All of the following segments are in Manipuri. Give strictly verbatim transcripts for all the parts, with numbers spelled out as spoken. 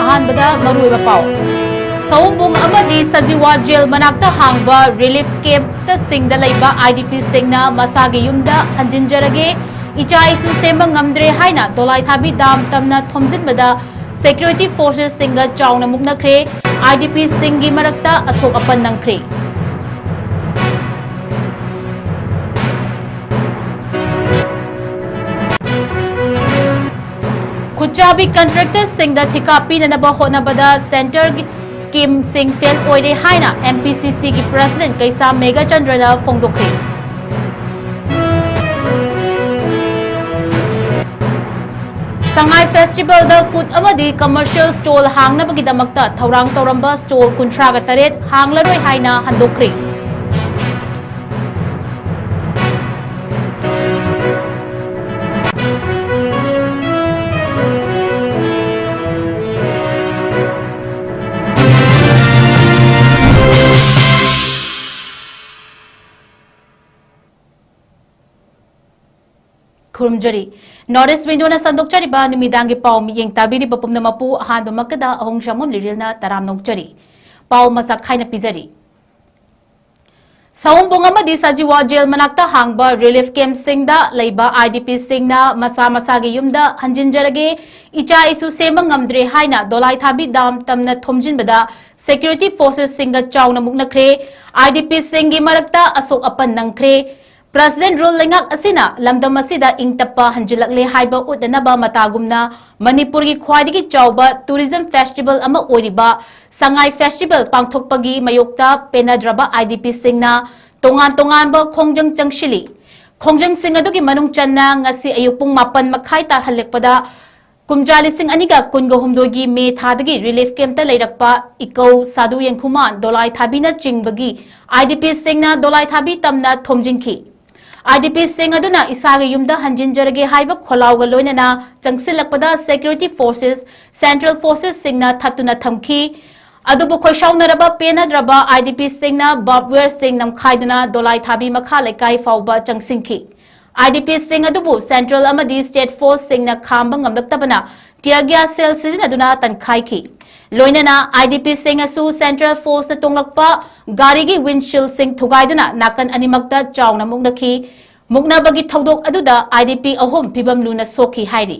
ꯑꯍꯥꯟꯕꯗ ꯃꯔꯨꯑꯣꯏꯕ ꯄꯥꯎ꯫ ꯁꯑꯣꯝꯕꯨꯡ ꯑꯃꯗꯤ ꯁꯖꯤꯋꯥ ꯖꯦꯜ ꯃꯅꯥꯛꯇ ꯍꯥꯡꯕ ꯔꯤꯂꯤꯐ ꯀꯦꯝꯞꯇꯁꯤꯡꯗ ꯂꯩꯕ ꯑꯥꯏ ꯗꯤ ꯄꯤꯁꯤꯡꯅ ꯃꯁꯥꯒꯤ ꯌꯨꯝꯗ ꯍꯟꯖꯤꯟꯖꯔꯒꯦ, ꯏꯆꯥ ꯏꯁꯨ ꯁꯦꯝꯕ ꯉꯝꯗ꯭ꯔꯦ ꯍꯥꯏꯅ ꯗꯣꯂꯥꯏꯊꯥꯕꯤ ꯗꯥꯝ ꯇꯝꯅ ꯊꯣꯝꯖꯤꯟꯕꯗ ꯁꯦꯀ꯭ꯌꯨꯔꯤꯇꯤ ꯐꯣꯔꯁꯦꯁꯁꯤꯡꯒ ꯆꯥꯎꯅ ꯃꯨꯛꯅꯈ꯭ꯔꯦ꯫ ꯑꯥꯏ ꯗꯤ ꯄꯤꯁꯤꯡꯒꯤ ꯃꯔꯛꯇ ꯑꯁꯣꯛ ꯑꯄꯟ ꯅꯪꯈ꯭ꯔꯦ꯫ ꯈꯨꯠꯆꯥꯕꯤ ꯀꯟꯇ꯭ꯔꯦꯛꯇꯔꯁꯤꯡꯗ ꯊꯤꯀꯥ ꯄꯤꯅꯅꯕ ꯍꯣꯠꯅꯕꯗ ꯁꯦꯟꯇꯔꯒꯤ ꯁ꯭ꯀꯤꯝꯁꯤꯡ ꯐꯦꯜ ꯑꯣꯏꯔꯦ ꯍꯥꯏꯅ ꯑꯦꯝ ꯄꯤ ꯁꯤ ꯁꯤꯒꯤ ꯄ꯭ꯔꯁꯤꯗꯦꯟꯠ ꯀꯩꯁꯥꯝ ꯃꯦꯘꯆꯟꯗ꯭ꯔꯅ ꯐꯣꯡꯗꯣꯛꯈ꯭ꯔꯦ꯫ ꯁꯉꯥꯏ ꯐꯦꯁꯇꯤꯚꯦꯜꯗ ꯐꯨꯗ ꯑꯃꯗꯤ ꯀꯃꯔꯁꯤꯌꯦꯜ ꯁ꯭ꯇꯣꯜ ꯍꯥꯡꯅꯕꯒꯤꯗꯃꯛꯇ ꯊꯧꯔꯥꯡ ꯇꯧꯔꯝꯕ ꯁ꯭ꯇꯣꯜ ꯀꯨꯟꯊ꯭ꯔꯥꯒ ꯇꯔꯦꯠ ꯍꯥꯡꯂꯔꯣꯏ ꯍꯥꯏꯅ ꯍꯟꯗꯣꯛꯈ꯭ꯔꯦ꯫ ꯈꯨꯔꯨꯝꯖꯔꯤ꯫ ꯅꯣꯔꯠ ꯏꯁ ꯋꯤꯟꯗꯣꯅ ꯁꯟꯗꯣꯛꯆꯔꯤꯕ ꯅꯨꯃꯤꯗꯥꯡꯒꯤ ꯄꯥꯎ ꯃꯤꯠꯌꯦꯡ ꯇꯥꯕꯤꯔꯤꯕ ꯄꯨꯝꯅꯃꯛꯄꯨ ꯑꯍꯥꯟꯕꯃꯛꯇꯗ ꯑꯍꯣꯡ ꯁꯥꯃꯣꯝ ꯂꯤꯔꯦꯜꯅ ꯇꯔꯥꯝꯅ ꯑꯣꯛꯆꯔꯤ꯫ ꯄꯥꯎ ꯃꯁꯛ ꯈꯥꯏꯅ ꯄꯤꯖꯔꯤ꯫ ꯁꯑꯣꯝꯕꯨꯡ ꯑꯃꯗꯤ ꯁꯖꯤꯋꯥ ꯖꯦꯜ ꯃꯅꯥꯛꯇ ꯍꯥꯡꯕ ꯔꯤꯂꯤꯐ ꯀꯦꯝꯞꯁꯤꯡꯗ ꯂꯩꯕ ꯑꯥꯏ ꯗꯤ ꯄꯤꯁꯤꯡꯅ ꯃꯁꯥ ꯃꯁꯥꯒꯤ ꯌꯨꯝꯗ ꯍꯟꯖꯤꯟꯖꯔꯒꯦ, ꯏꯆꯥ ꯏꯁꯨ ꯁꯦꯝꯕ ꯉꯝꯗ꯭ꯔꯦ ꯍꯥꯏꯅ ꯗꯣꯂꯥꯏꯊꯥꯕꯤ ꯗꯥꯝ ꯇꯝꯅ ꯊꯣꯝꯖꯤꯟꯕꯗ ꯁꯦꯀ꯭ꯌꯨꯔꯤꯇꯤ ꯐꯣꯔꯁꯦꯁꯁꯤꯡꯒ ꯆꯥꯎꯅ ꯃꯨꯛꯅꯈ꯭ꯔꯦ꯫ ꯑꯥꯏ ꯗꯤ ꯄꯤꯁꯤꯡꯒꯤ ꯃꯔꯛꯇ ꯑꯁꯣꯛ ꯑꯄꯟ ꯅꯪꯈ꯭ꯔꯦ꯫ ꯄ꯭ꯔꯁꯤꯗꯦꯟꯠ ꯔꯨꯜ ꯂꯩꯉꯥꯛ ꯑꯁꯤꯅ ꯂꯝꯗꯝ ꯑꯁꯤꯗ ꯏꯪ ꯇꯞꯄ ꯍꯟꯖꯤꯜꯂꯛꯂꯦ ꯍꯥꯏꯕ ꯎꯠꯅꯅꯕ ꯃꯇꯥꯒꯨꯝꯅ ꯃꯅꯤꯄꯨꯔꯒꯤ ꯈ꯭ꯋꯥꯏꯗꯒꯤ ꯆꯥꯎꯕ ꯇꯨꯔꯤꯖꯝ ꯐꯦꯁꯇꯤꯚꯦꯜ ꯑꯃ ꯑꯣꯏꯔꯤꯕ ꯁꯉꯥꯏ ꯐꯦꯁꯇꯤꯚꯦꯜ ꯄꯥꯡꯊꯣꯛꯄꯒꯤ ꯃꯥꯌꯣꯛꯇ ꯄꯦꯟꯅꯗ꯭ꯔꯕ ꯑꯥꯏ ꯗꯤ ꯄꯤꯁꯤꯡꯅ ꯇꯣꯉꯥꯟ ꯇꯣꯉꯥꯟꯕ ꯈꯣꯡꯖꯪ ꯆꯪꯁꯤꯜꯂꯤ꯫ ꯈꯣꯡꯖꯪꯁꯤꯡ ꯑꯗꯨꯒꯤ ꯃꯅꯨꯡ ꯆꯟꯅ ꯉꯁꯤ ꯑꯌꯨꯛ ꯄꯨꯡ ꯃꯥꯄꯟ ꯃꯈꯥꯏ ꯇꯥꯍꯜꯂꯛꯄꯗ ꯀꯨꯝꯖꯥ ꯂꯤꯁꯤꯡ ꯑꯅꯤꯒ ꯀꯨꯟꯒ ꯍꯨꯝꯗꯣꯏꯒꯤ ꯃꯦ ꯊꯥꯗꯒꯤ ꯔꯤꯂꯤꯐ ꯀꯦꯝꯞꯇ ꯂꯩꯔꯛꯄ ꯏꯀꯧ ꯁꯥꯗꯨ ꯌꯦꯡꯈꯨꯃꯥꯟ, ꯗꯣꯂꯥꯏ ꯊꯥꯕꯤꯅꯆꯤꯡꯕꯒꯤ ꯑꯥꯏ ꯗꯤ ꯄꯤꯁꯤꯡꯅ ꯗꯣꯂꯥꯏ ꯊꯥꯕꯤ ꯇꯝꯅ ꯊꯣꯝꯖꯤꯟꯈꯤ꯫ IDPꯁꯤꯡ ꯑꯗꯨꯅ ꯏꯁꯥꯒꯤ ꯌꯨꯝꯗ ꯍꯟꯖꯤꯟꯖꯔꯒꯦ ꯍꯥꯏꯕ ꯈꯣꯜꯂꯥꯎꯒ ꯂꯣꯏꯅꯅ ꯆꯪꯁꯤꯜꯂꯛꯄꯗ security forces, central forcesꯁꯤꯡꯅ ꯊꯠꯇꯨꯅ ꯊꯝꯈꯤ꯫ ꯑꯗꯨꯕꯨ ꯈꯣꯏꯁꯥꯎꯅꯔꯕ ꯄꯦꯟꯅꯗ꯭ꯔꯕ IDPꯁꯤꯡꯅ barbed wireꯁꯤꯡ ꯅꯝꯈꯥꯏꯗꯨꯅ ꯗꯣꯂꯥꯏ ꯊꯥꯕꯤ ꯃꯈꯥ ꯂꯩꯀꯥꯏ ꯐꯥꯎꯕ ꯆꯪꯁꯤꯟꯈꯤ꯫ IDPꯁꯤꯡ ꯑꯗꯨꯕꯨ central ꯑꯃꯗꯤ state forceꯁꯤꯡꯅ ꯈꯥꯝꯕ ꯉꯝꯂꯛꯇꯕꯅ tear gas shell ꯁꯤꯖꯤꯟꯅꯗꯨꯅ ꯇꯟꯈꯥꯏꯈꯤ꯫ ꯂꯣꯏꯅꯅ IDPꯁꯤꯡ ꯑꯁꯨ central forceꯅ ꯇꯣꯡꯂꯛꯄ ꯒꯥꯔꯤꯒꯤ windshieldꯁꯤꯡ ꯊꯨꯒꯥꯏꯗꯨꯅ ꯅꯥꯀꯟ ꯑꯅꯤꯃꯛꯇ ꯆꯥꯎꯅ ꯃꯨꯛꯅꯈꯤ꯫ ꯃꯨꯛꯅꯕꯒꯤ ꯊꯧꯗꯣꯛ ꯑꯗꯨꯗ IDP ꯑꯍꯨꯝ ꯐꯤꯚꯝ ꯂꯨꯅ ꯁꯣꯛꯈꯤ ꯍꯥꯏꯔꯤ꯫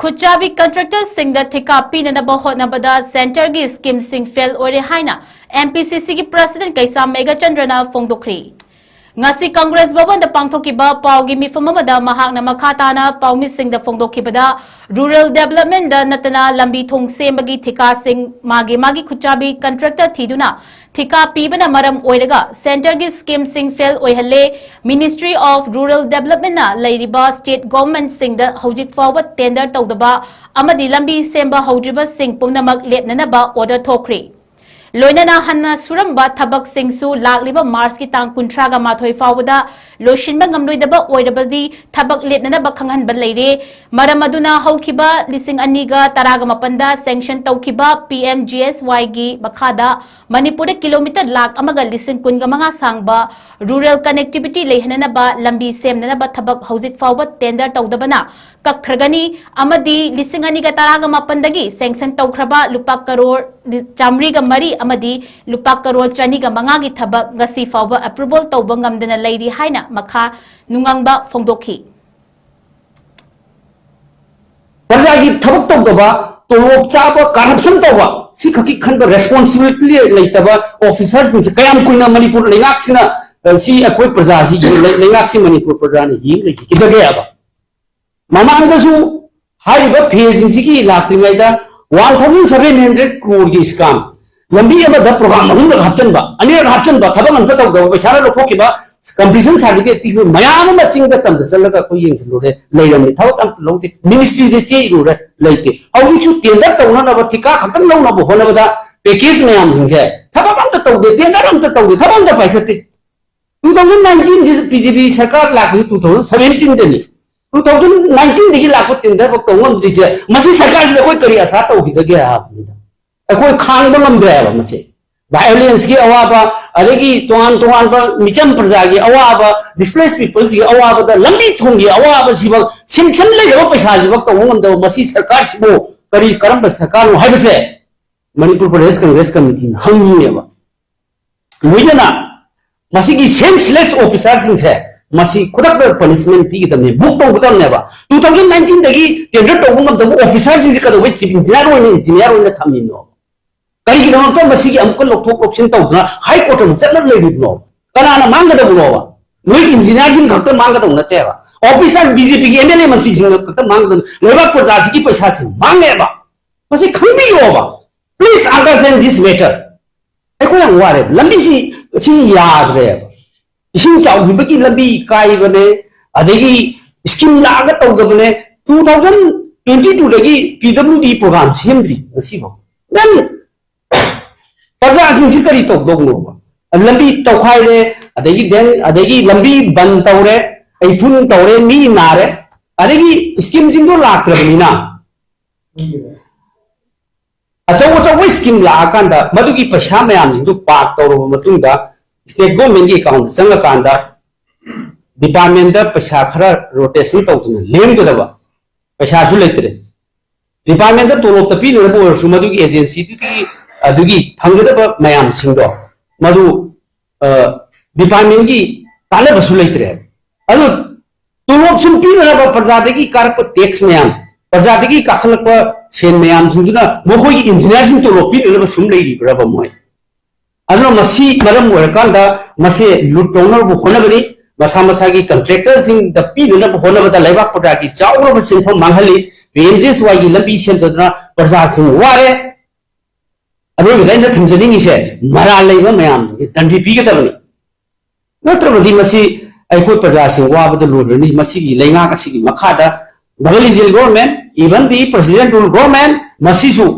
ꯈꯨꯠꯆꯥꯕꯤ contractorꯁꯤꯡꯗ ꯊꯤꯀꯥ ꯄꯤꯅꯅꯕ ꯍꯣꯠꯅꯕꯗ centreꯒꯤ schemeꯁꯤꯡ fail ꯑꯣꯏꯔꯦ ꯍꯥꯏꯅ MPCCꯒꯤ president ꯀꯩꯁꯥꯝ ꯃꯦꯘꯆꯟꯗ꯭ꯔꯅ ꯐꯣꯡꯗꯣꯛꯈ꯭ꯔꯤ꯫ ꯉꯁꯤ Congress ꯚꯕꯟꯗ ꯄꯥꯡꯊꯣꯛꯈꯤꯕ ꯄꯥꯎꯒꯤ ꯃꯤꯐꯝ ꯑꯃꯗ ꯃꯍꯥꯛꯅ ꯃꯈꯥ ꯇꯥꯅ ꯄꯥꯎꯃꯤꯁꯤꯡꯗ ꯐꯣꯡꯗꯣꯛꯈꯤꯕꯗ, rural developmentꯗ ꯅꯠꯇꯅ ꯂꯝꯕꯤ ꯊꯣꯡ ꯁꯦꯝꯕꯒꯤ ꯊꯤꯀꯥꯁꯤꯡ ꯃꯥꯒꯤ ꯃꯥꯒꯤ ꯈꯨꯠꯆꯥꯕꯤ contractor ꯊꯤꯗꯨꯅ ꯊꯤꯀꯥ ꯄꯤꯕꯅ ꯃꯔꯝ ꯑꯣꯏꯔꯒ centreꯒꯤ schemeꯁꯤꯡ fail ꯑꯣꯏꯍꯜꯂꯦ꯫ Ministry of Rural Developmentꯅ ꯂꯩꯔꯤꯕ state governmentꯁꯤꯡꯗ ꯍꯧꯖꯤꯛ ꯐꯥꯎꯕ tender ꯇꯧꯗꯕ ꯑꯃꯗꯤ ꯂꯝꯕꯤ ꯁꯦꯝꯕ ꯍꯧꯗ꯭ꯔꯤꯕꯁꯤꯡ ꯄꯨꯝꯅꯃꯛ ꯂꯦꯞꯅꯅꯕ order ꯊꯣꯛꯈ꯭ꯔꯤ꯫ ꯂꯣꯏꯅꯅ ꯍꯟꯅ ꯁꯨꯔꯝꯕ ꯊꯕꯛꯁꯤꯡꯁꯨ ꯂꯥꯛꯂꯤꯕ Marchꯀꯤ ꯇꯥꯡ ꯀꯨꯟꯊ꯭ꯔꯥꯒ ꯃꯥꯊꯣꯏ ꯐꯥꯎꯕꯗ ꯂꯣꯏꯁꯤꯟꯕ ꯉꯝꯂꯣꯏꯗꯕ ꯑꯣꯏꯔꯕꯗꯤ ꯊꯕꯛ ꯂꯦꯞꯅꯅꯕ ꯈꯪꯍꯟꯕ ꯂꯩꯔꯦ꯫ ꯃꯔꯝ ꯑꯗꯨꯅ ꯍꯧꯈꯤꯕ ꯂꯤꯁꯤꯡ ꯑꯅꯤꯒ ꯇꯔꯥꯒ ꯃꯥꯄꯟꯗ sanction ꯇꯧꯈꯤꯕ PMGSYꯒꯤ ꯃꯈꯥꯗ ꯃꯅꯤꯄꯨꯔꯗ kilometre ꯂꯥꯈ ꯑꯃꯒ ꯂꯤꯁꯤꯡ ꯀꯨꯟꯒ ꯃꯉꯥ ꯁꯥꯡꯕ rural connectivity ꯂꯩꯍꯟꯅꯅꯕ ꯂꯝꯕꯤ ꯁꯦꯝꯅꯅꯕ ꯊꯕꯛ ꯍꯧꯖꯤꯛ ꯐꯥꯎꯕ tender ꯇꯧꯗꯕꯅ ꯀꯛꯈ꯭ꯔꯒꯅꯤ ꯑꯃꯗꯤ ꯂꯤꯁꯤꯡ ꯑꯅꯤꯒ ꯇꯔꯥꯒ ꯃꯥꯄꯟꯗꯒꯤ sanction ꯇꯧꯈ꯭ꯔꯕ ꯂꯨꯄꯥ ꯀꯔꯣꯔ ꯆꯥꯃꯔꯤꯒ ꯃꯔꯤ ꯑꯃꯗꯤ ꯂꯨꯄꯥ ꯀꯔꯣꯔ ꯆꯅꯤꯒ ꯃꯉꯥꯒꯤ ꯊꯕꯛ ꯉꯁꯤ ꯐꯥꯎꯕ approval ꯇꯧꯕ ꯉꯝꯗꯅ ꯂꯩꯔꯤ ꯍꯥꯏꯅ ꯃꯈꯥ ꯅꯨꯡꯉꯥꯡꯕ ꯐꯣꯡꯗꯣꯛꯈꯤ꯫ ꯄ꯭ꯔꯖꯥꯒꯤ ꯊꯕꯛ ꯇꯧꯗꯕ, ꯇꯣꯂꯣꯞ ꯆꯥꯕ, corruption ꯇꯧꯕ, ꯁꯤ ꯈꯛꯀꯤ ꯈꯟꯕ responsibility ꯂꯩꯇꯕ officerꯁꯤꯡꯁꯦ ꯀꯌꯥꯝ ꯀꯨꯏꯅ ꯃꯅꯤꯄꯨꯔ ꯂꯩꯉꯥꯛꯁꯤꯅ, ꯑ, ꯁꯤ ꯑꯩꯈꯣꯏ ꯄ꯭ꯔꯖꯥꯁꯤ, ꯂꯩ-, ꯂꯩꯉꯥꯛꯁꯤ ꯃꯅꯤꯄꯨꯔ ꯄ꯭ꯔꯖꯥꯅ ꯌꯦꯡ ꯂꯩꯈꯤꯒꯗꯒꯦ ꯍꯥꯏꯕ? ꯃꯃꯥꯡꯗꯁꯨ ꯍꯥꯏꯔꯤꯕ phaseꯁꯤꯡꯁꯤꯒꯤ ꯂꯥꯛꯇ꯭ꯔꯤꯉꯩꯗ one thousand seven hundred crore ꯒꯤ scam, ꯂꯝꯕꯤ ꯑꯃꯗ ꯄ꯭ꯔꯣꯒ꯭ꯔꯥꯝ ꯑꯍꯨꯝꯂꯛ ꯍꯥꯞꯆꯤꯟꯕ, ꯑꯅꯤꯔꯛ ꯍꯥꯞꯆꯤꯟꯕ, ꯊꯕꯛ ꯑꯝꯇ ꯇꯧꯗꯕ, ꯄꯩꯁꯥꯅ ꯂꯧꯊꯣꯛꯈꯤꯕ, completion certificate ꯄꯤꯕ ꯃꯌꯥꯝ ꯑꯃ ꯆꯤꯡꯗ ꯇꯝꯗ ꯆꯠꯂꯒ ꯑꯩꯈꯣꯏ ꯌꯦꯡꯁꯤꯜꯂꯨꯔꯦ, ꯂꯩꯔꯝꯃꯤ, ꯊꯕꯛ ꯑꯝꯇ ꯂꯧꯗꯦ꯫ ꯃꯤꯅꯤꯁꯇ꯭ꯔꯤꯗ ꯆꯦ ꯏꯔꯨꯔꯦ, ꯂꯩꯇꯦ꯫ ꯍꯧꯖꯤꯛꯁꯨ ꯇꯦꯟꯗꯔ ꯇꯧꯅꯅꯕ, ꯊꯤꯀꯥ ꯈꯛꯇꯪ ꯂꯧꯅꯕ ꯍꯣꯠꯅꯕꯗ ꯄꯦꯀꯦꯖ ꯃꯌꯥꯝꯁꯤꯡꯁꯦ ꯊꯕꯛ ꯑꯝꯇ ꯇꯧꯗꯦ, ꯇꯦꯟꯗꯔ ꯑꯝꯇ ꯇꯧꯗꯦ, ꯊꯕꯛ ꯑꯝꯇ ꯄꯥꯏꯈꯠꯇꯦ꯫ ꯇꯨ ꯊꯥꯎꯖꯟ ꯅꯥꯏꯟꯇꯤꯟꯒꯤ ꯕꯤ ꯖꯦ ꯄꯤ ꯁꯔꯀꯥꯔ ꯂꯥꯛꯄꯁꯤ ꯇꯨ ꯊꯥꯎꯖꯟ ꯁꯚꯦꯟꯇꯤꯟꯗꯅꯤ꯫ ꯇꯨ ꯊꯥꯎꯖꯟ ꯅꯥꯏꯟꯇꯤꯟꯗꯒꯤ ꯂꯥꯛꯄ ꯇꯦꯟꯗꯔ ꯐꯥꯎ ꯇꯧ ꯉꯝꯗ꯭ꯔꯤꯁꯦ, ꯃꯁꯤ ꯁꯔꯀꯥꯔꯁꯤꯗ ꯑꯩꯈꯣꯏ ꯀꯔꯤ ꯑꯁꯥ ꯇꯧꯈꯤꯗꯒꯦ ꯍꯥꯏꯕꯅꯤꯗ꯫ ꯑꯩꯈꯣꯏ ꯈꯥꯡꯕ ꯉꯝꯗ꯭ꯔꯦ ꯍꯥꯏꯕ ꯃꯁꯤ꯫ ꯚꯥꯏꯑꯣꯂꯦꯟꯁꯀꯤ ꯑꯋꯥꯕ, ꯑꯗꯒꯤ ꯇꯣꯉꯥꯟ ꯇꯣꯉꯥꯟꯕ ꯃꯤꯆꯝ ꯄ꯭ꯔꯖꯥꯒꯤ ꯑꯋꯥꯕ, ꯗꯤꯁꯄ꯭ꯂꯦꯁ ꯄꯤꯄꯜꯁꯤꯒꯤ ꯑꯋꯥꯕꯗ ꯂꯝꯕꯤ ꯊꯣꯡꯒꯤ ꯑꯋꯥꯕꯁꯤꯐꯥꯎ ꯁꯦꯡꯁꯟ ꯂꯩꯔꯕ ꯄꯩꯁꯥꯁꯤꯐꯥꯎ ꯇꯧꯕ ꯉꯝꯗꯕ ꯃꯁꯤ ꯁꯔꯀꯥꯔꯁꯤꯕꯨ ꯀꯔꯤ, ꯀꯔꯝꯕ ꯁꯔꯀꯥꯔꯅꯣ ꯍꯥꯏꯕꯁꯦ ꯃꯅꯤꯄꯨꯔ ꯄ꯭ꯔꯗꯦꯁ ꯀꯪꯒ꯭ꯔꯦꯁ ꯀꯃꯤꯇꯤꯅ ꯍꯪꯉꯤꯅꯦꯕ꯫ ꯂꯣꯏꯅꯅ ꯃꯁꯤꯒꯤ ꯁꯦꯟꯁꯂꯦꯁ ꯑꯣꯐꯤꯁꯥꯔꯁꯤꯡꯁꯦ ꯃꯁꯤ ꯈꯨꯗꯛꯇ ꯄꯅꯤꯁꯃꯦꯟ ꯄꯤꯒꯗꯕꯅꯤ, ꯕꯨꯛ ꯇꯧꯒꯗꯕꯅꯦꯕ꯫ ꯇꯨ ꯊꯥꯎꯖꯟ ꯅꯥꯏꯟꯇꯤꯟꯗꯒꯤ ꯇꯦꯟꯗꯔ ꯇꯧꯕ ꯉꯝꯗꯕ ꯑꯣꯐꯤꯁꯥꯔꯁꯤꯡꯁꯦ ꯀꯩꯗꯧꯕꯩ ꯆꯤꯐ ꯏꯟꯖꯤꯅꯤꯌꯥꯔ ꯑꯣꯏꯅ, ꯏꯟꯖꯤꯅꯤꯌꯥꯔ ꯑꯣꯏꯅ ꯊꯝꯃꯤꯅꯣ? ꯀꯔꯤꯒꯤꯗꯃꯛꯇ ꯃꯁꯤꯒꯤ ꯑꯃꯨꯛꯀ ꯂꯧꯊꯣꯛ ꯂꯧꯁꯤꯟ ꯇꯧꯗꯅ ꯍꯥꯏ ꯀꯣꯔꯠꯇ ꯑꯃꯨꯛ ꯆꯠꯂꯒ ꯂꯩꯔꯤꯕꯅꯣ? ꯀꯅꯥꯅ ꯃꯥꯡꯒꯗꯕꯅꯣꯕ? ꯅꯣꯏ ꯏꯟꯖꯤꯅꯤꯌꯥꯔꯁꯤꯡ ꯈꯛꯇ ꯃꯥꯡꯒꯗꯕ ꯅꯠꯇꯦꯕ, ꯑꯣꯐꯤꯁꯥꯔ ꯕꯤ ꯖꯦ ꯄꯤꯒꯤ ꯑꯦꯝ ꯑꯦꯜ ꯑꯦ ꯃꯟꯇ꯭ꯔꯤꯁꯤꯡꯅ ꯈꯛꯇ ꯃꯥꯡꯒꯗꯕ, ꯂꯩꯕꯥꯛ ꯄ꯭ꯔꯖꯥꯁꯤꯒꯤ ꯄꯩꯁꯥꯁꯤ ꯃꯥꯡꯉꯦꯕ꯫ ꯃꯁꯤ ꯈꯪꯕꯤꯌꯣꯕ꯫ Please understand this matter. ꯑꯩꯈꯣꯏ ꯌꯥꯝ ꯋꯥꯔꯦꯕ, ꯂꯝꯕꯤꯁꯤ ꯁꯤ ꯌꯥꯗ꯭ꯔꯦꯕ꯫ ꯏꯁꯤꯡ ꯆꯥꯎꯈꯤꯕꯒꯤ ꯂꯝꯕꯤ ꯀꯥꯏꯕꯅꯦ, ꯑꯗꯒꯤ ꯁ꯭ꯀꯤꯝ ꯂꯥꯛꯑꯒ ꯇꯧꯗꯕꯅꯦ꯫ ꯇꯨ ꯊꯥꯎꯖꯟ ꯇ꯭ꯋꯦꯟꯇꯤ ꯇꯨꯗꯒꯤ ꯄꯤ ꯗꯕ꯭ꯂꯤꯎ ꯗꯤ ꯄ꯭ꯔꯣꯒ꯭ꯔꯥꯝ ꯁꯦꯝꯗ꯭ꯔꯤ ꯉꯁꯤꯐꯥꯎ꯫ ꯅꯪ ꯄ꯭ꯔꯖꯥꯁꯤꯡꯁꯤ ꯀꯔꯤ ꯇꯧꯗꯧꯅꯣꯕ? ꯂꯝꯕꯤ ꯇꯧꯈꯥꯏꯔꯦ, ꯑꯗꯒꯤ ꯗꯦꯟ, ꯑꯗꯒꯤ ꯂꯝꯕꯤ ꯕꯟ ꯇꯧꯔꯦ, ꯑꯩ ꯐꯨꯟ ꯇꯧꯔꯦ, ꯃꯤ ꯅꯥꯔꯦ, ꯑꯗꯒꯤ ꯁ꯭ꯀꯤꯝꯁꯤꯡꯗꯣ ꯂꯥꯛꯇ꯭ꯔꯕꯅꯤꯅ, ꯑꯆꯧ ꯑꯆꯧꯕ ꯁ꯭ꯀꯤꯝ ꯂꯥꯛꯑꯀꯥꯟꯗ ꯃꯗꯨꯒꯤ ꯄꯩꯁꯥ ꯃꯌꯥꯝꯁꯤꯡꯗꯨ ꯄꯥꯛ ꯇꯧꯔꯕ ꯃꯇꯨꯡꯗ ꯁ꯭ꯇꯦꯠ ꯒꯣꯔꯃꯦꯟꯒꯤ ꯑꯦꯀꯥꯎꯟꯗ ꯆꯪꯉꯀꯥꯟꯗ ꯗꯤꯄꯥꯔꯠꯃꯦꯟꯗ ꯄꯩꯁꯥ ꯈꯔ ꯔꯣꯇꯦꯁꯟ ꯇꯧꯗꯅ ꯂꯦꯝꯒꯗꯕ ꯄꯩꯁꯥꯁꯨ ꯂꯩꯇ꯭ꯔꯦ꯫ ꯗꯤꯄꯥꯔꯠꯃꯦꯟꯗ ꯇꯣꯂꯣꯞꯇ ꯄꯤꯅꯅꯕ ꯑꯣꯏꯔꯁꯨ ꯃꯗꯨꯒꯤ ꯑꯦꯖꯦꯟꯁꯤꯗꯨꯒꯤ ꯑꯗꯨꯒꯤ ꯐꯪꯒꯗꯕ ꯃꯌꯥꯝꯁꯤꯡꯗꯣ ꯃꯗꯨ, ꯑ, ꯗꯤꯄꯥꯔꯠꯃꯦꯟꯒꯤ ꯀꯥꯟꯅꯕꯁꯨ ꯂꯩꯇ꯭ꯔꯦ꯫ ꯑꯗꯨ ꯇꯣꯂꯣꯞ ꯁꯨꯝ ꯄꯤꯅꯅꯕ ꯄ꯭ꯔꯖꯥꯗꯒꯤ ꯀꯥꯔꯛꯄ ꯇꯦꯛꯁ ꯃꯌꯥꯝ, ꯄ꯭ꯔꯖꯥꯗꯒꯤ ꯀꯥꯈꯠꯂꯛꯄ ꯁꯦꯟ ꯃꯌꯥꯝꯁꯤꯡꯗꯨꯅ ꯃꯈꯣꯏꯒꯤ ꯏꯟꯖꯤꯅꯤꯌꯥꯔꯁꯤꯡ ꯇꯣꯂꯣꯞ ꯄꯤꯅꯅꯕ ꯁꯨꯝ ꯂꯩꯔꯤꯕ꯭ꯔꯕ ꯃꯣꯏ? ꯑꯗꯨꯅ ꯃꯁꯤ ꯃꯔꯝ ꯑꯣꯏꯔꯀꯥꯟꯗ ꯃꯁꯦ ꯂꯨꯠ ꯇꯧꯅꯕ ꯍꯣꯠꯅꯕꯅꯤ, ꯃꯁꯥ ꯃꯁꯥꯒꯤ ꯀꯟꯇ꯭ꯔꯦꯛꯇꯔꯁꯤꯡꯗ ꯄꯤꯅꯅꯕ ꯍꯣꯠꯅꯕꯗ ꯂꯩꯕꯥꯛ ꯄ꯭ꯔꯖꯥꯒꯤ ꯆꯥꯎꯔꯕ ꯁꯦꯟꯐꯝ ꯃꯥꯡꯍꯜꯂꯤ꯫ ꯄꯤ ꯑꯦꯝ ꯖꯤ ꯑꯦꯁ ꯋꯥꯏꯒꯤ ꯂꯝꯕꯤ ꯁꯦꯝꯗꯗꯅ ꯄ꯭ꯔꯖꯥꯁꯤꯡ ꯋꯥꯔꯦ꯫ ꯑꯔꯣꯏꯕꯗ ꯑꯩꯅ ꯊꯝꯖꯅꯤꯡꯉꯤꯁꯦ, ꯃꯔꯥꯜ ꯂꯩꯕ ꯃꯌꯥꯝꯗꯨꯒꯤ ꯗꯟꯗꯤ ꯄꯤꯒꯗꯕꯅꯤ꯫ ꯅꯠꯇ꯭ꯔꯕꯗꯤ ꯃꯁꯤ ꯑꯩꯈꯣꯏ ꯄ꯭ꯔꯖꯥꯁꯤꯡ ꯋꯥꯕꯗ ꯂꯣꯏꯔꯅꯤ꯫ ꯃꯁꯤꯒꯤ ꯂꯩꯉꯥꯛ ꯑꯁꯤꯒꯤ ꯃꯈꯥꯗ double engine government, even the president rule government, ꯃꯁꯤꯁꯨ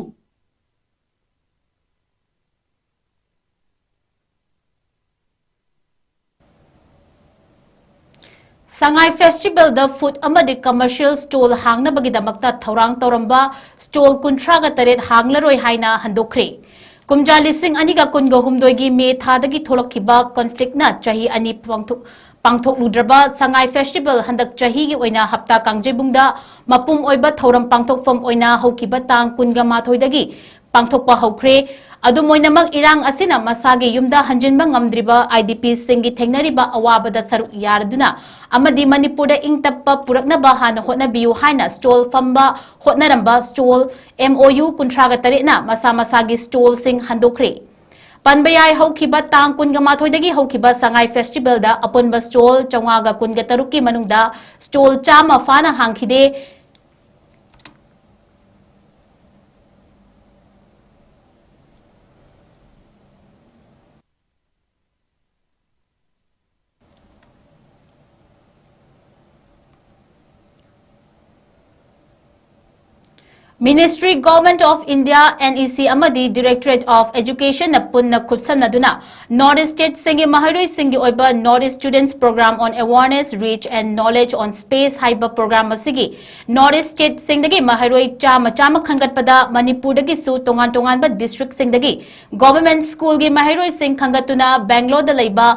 ꯁꯉꯥꯏ ꯐꯦꯁꯇꯤꯚꯦꯜꯗ ꯐꯨꯗ ꯑꯃꯗꯤ ꯀꯃꯔꯁꯤꯌꯦꯜ ꯁ꯭ꯇꯣꯜ ꯍꯥꯡꯅꯕꯒꯤꯗꯃꯛꯇ ꯊꯧꯔꯥꯡ ꯇꯧꯔꯝꯕ ꯁ꯭ꯇꯣꯜ ꯀꯨꯟꯊ꯭ꯔꯥꯒ ꯇꯔꯦꯠ ꯍꯥꯡꯂꯔꯣꯏ ꯍꯥꯏꯅ ꯍꯟꯗꯣꯛꯈ꯭ꯔꯦ꯫ ꯀꯨꯝꯖꯥ ꯂꯤꯁꯤꯡ ꯑꯅꯤꯒ ꯀꯨꯟꯒ ꯍꯨꯝꯗꯣꯏꯒꯤ ꯃꯦ ꯊꯥꯗꯒꯤ ꯊꯣꯛꯂꯛꯈꯤꯕ ꯀꯟꯐ꯭ꯂꯤꯛꯅ ꯆꯍꯤ ꯑꯅꯤ ꯄꯥꯡꯊꯣꯛ-, ꯄꯥꯡꯊꯣꯛꯂꯨꯗ꯭ꯔꯕ ꯁꯉꯥꯏ ꯐꯦꯁꯇꯤꯚꯦꯜ ꯍꯟꯗꯛ ꯆꯍꯤꯒꯤ ꯑꯣꯏꯅ ꯍꯞꯇꯥ ꯀꯥꯡꯖꯩꯕꯨꯡꯗ ꯃꯄꯨꯝ ꯑꯣꯏꯕ ꯊꯧꯔꯝ ꯄꯥꯡꯊꯣꯛꯐꯝ ꯑꯣꯏꯅ ꯍꯧꯈꯤꯕ ꯇꯥꯡ ꯀꯨꯟꯒ ꯃꯥꯊꯣꯏꯗꯒꯤ ꯄꯥꯡꯊꯣꯛꯄ ꯍꯧꯈ꯭ꯔꯦ꯫ ꯑꯗꯨꯝ ꯑꯣꯏꯅꯃꯛ, ꯏꯔꯥꯡ ꯑꯁꯤꯅ ꯃꯁꯥꯒꯤ ꯌꯨꯝꯗ ꯍꯟꯖꯤꯟꯕ ꯉꯝꯗ꯭ꯔꯤꯕ ꯑꯥꯏ ꯗꯤ ꯄꯤꯁꯤꯡꯒꯤ ꯊꯦꯡꯅꯔꯤꯕ ꯑꯋꯥꯕꯗ ꯁꯔꯨꯛ ꯌꯥꯔꯗꯨꯅ ꯑꯃꯗꯤ ꯃꯅꯤꯄꯨꯔꯗ ꯏꯪ ꯇꯞꯄ ꯄꯨꯔꯛꯅꯕ ꯍꯥꯟꯅ ꯍꯣꯠꯅꯕꯤꯌꯨ ꯍꯥꯏꯅ ꯁ꯭ꯇꯣꯜ ꯐꯝꯕ ꯍꯣꯠꯅꯔꯝꯕ ꯁ꯭ꯇꯣꯜ ꯑꯦꯝ ꯑꯣ ꯌꯨ ꯀꯨꯟꯊ꯭ꯔꯥꯒ ꯇꯔꯦꯠꯅ ꯃꯁꯥ ꯃꯁꯥꯒꯤ ꯁ꯭ꯇꯣꯜꯁꯤꯡ ꯍꯟꯗꯣꯛꯈ꯭ꯔꯦ꯫ ꯄꯟꯕ ꯌꯥꯏ, ꯍꯧꯈꯤꯕ ꯇꯥꯡ ꯀꯨꯟꯒ ꯃꯥꯊꯣꯏꯗꯒꯤ ꯍꯧꯈꯤꯕ ꯁꯉꯥꯏ ꯐꯦꯁꯇꯤꯚꯦꯜꯗ ꯑꯄꯨꯟꯕ ꯁ꯭ꯇꯣꯜ ꯆꯥꯝꯃꯉꯥꯒ ꯀꯨꯟꯒ ꯇꯔꯨꯛꯀꯤ ꯃꯅꯨꯡꯗ ꯁ꯭ꯇꯣꯜ ꯆꯥꯝꯃ ꯐꯥꯅ ꯍꯥꯡꯈꯤꯗꯦ꯫ Ministry, Government of India, N E C ꯑꯃꯗꯤ Directorate of Educationꯅ ꯄꯨꯟꯅ ꯈꯨꯠꯁꯝꯅꯗꯨꯅ North East Stateꯁꯤꯡꯒꯤ ꯃꯍꯩꯔꯣꯏꯁꯤꯡꯒꯤ ꯑꯣꯏꯕ North East Students Program on Awareness, Reach and Knowledge on Space ꯍꯥꯏꯕ program ꯑꯁꯤꯒꯤ North East Stateꯁꯤꯡꯗꯒꯤ ꯃꯍꯩꯔꯣꯏ ꯆꯥꯝꯃ ꯆꯥꯝꯃ ꯈꯟꯒꯠꯄꯗ ꯃꯅꯤꯄꯨꯔꯗꯒꯤꯁꯨ ꯇꯣꯉꯥꯟ ꯇꯣꯉꯥꯟꯕ districtꯁꯤꯡꯗꯒꯤ Government Schoolꯒꯤ ꯃꯍꯩꯔꯣꯏꯁꯤꯡ ꯈꯟꯒꯠꯇꯨꯅ Bangaloreꯗ ꯂꯩꯕ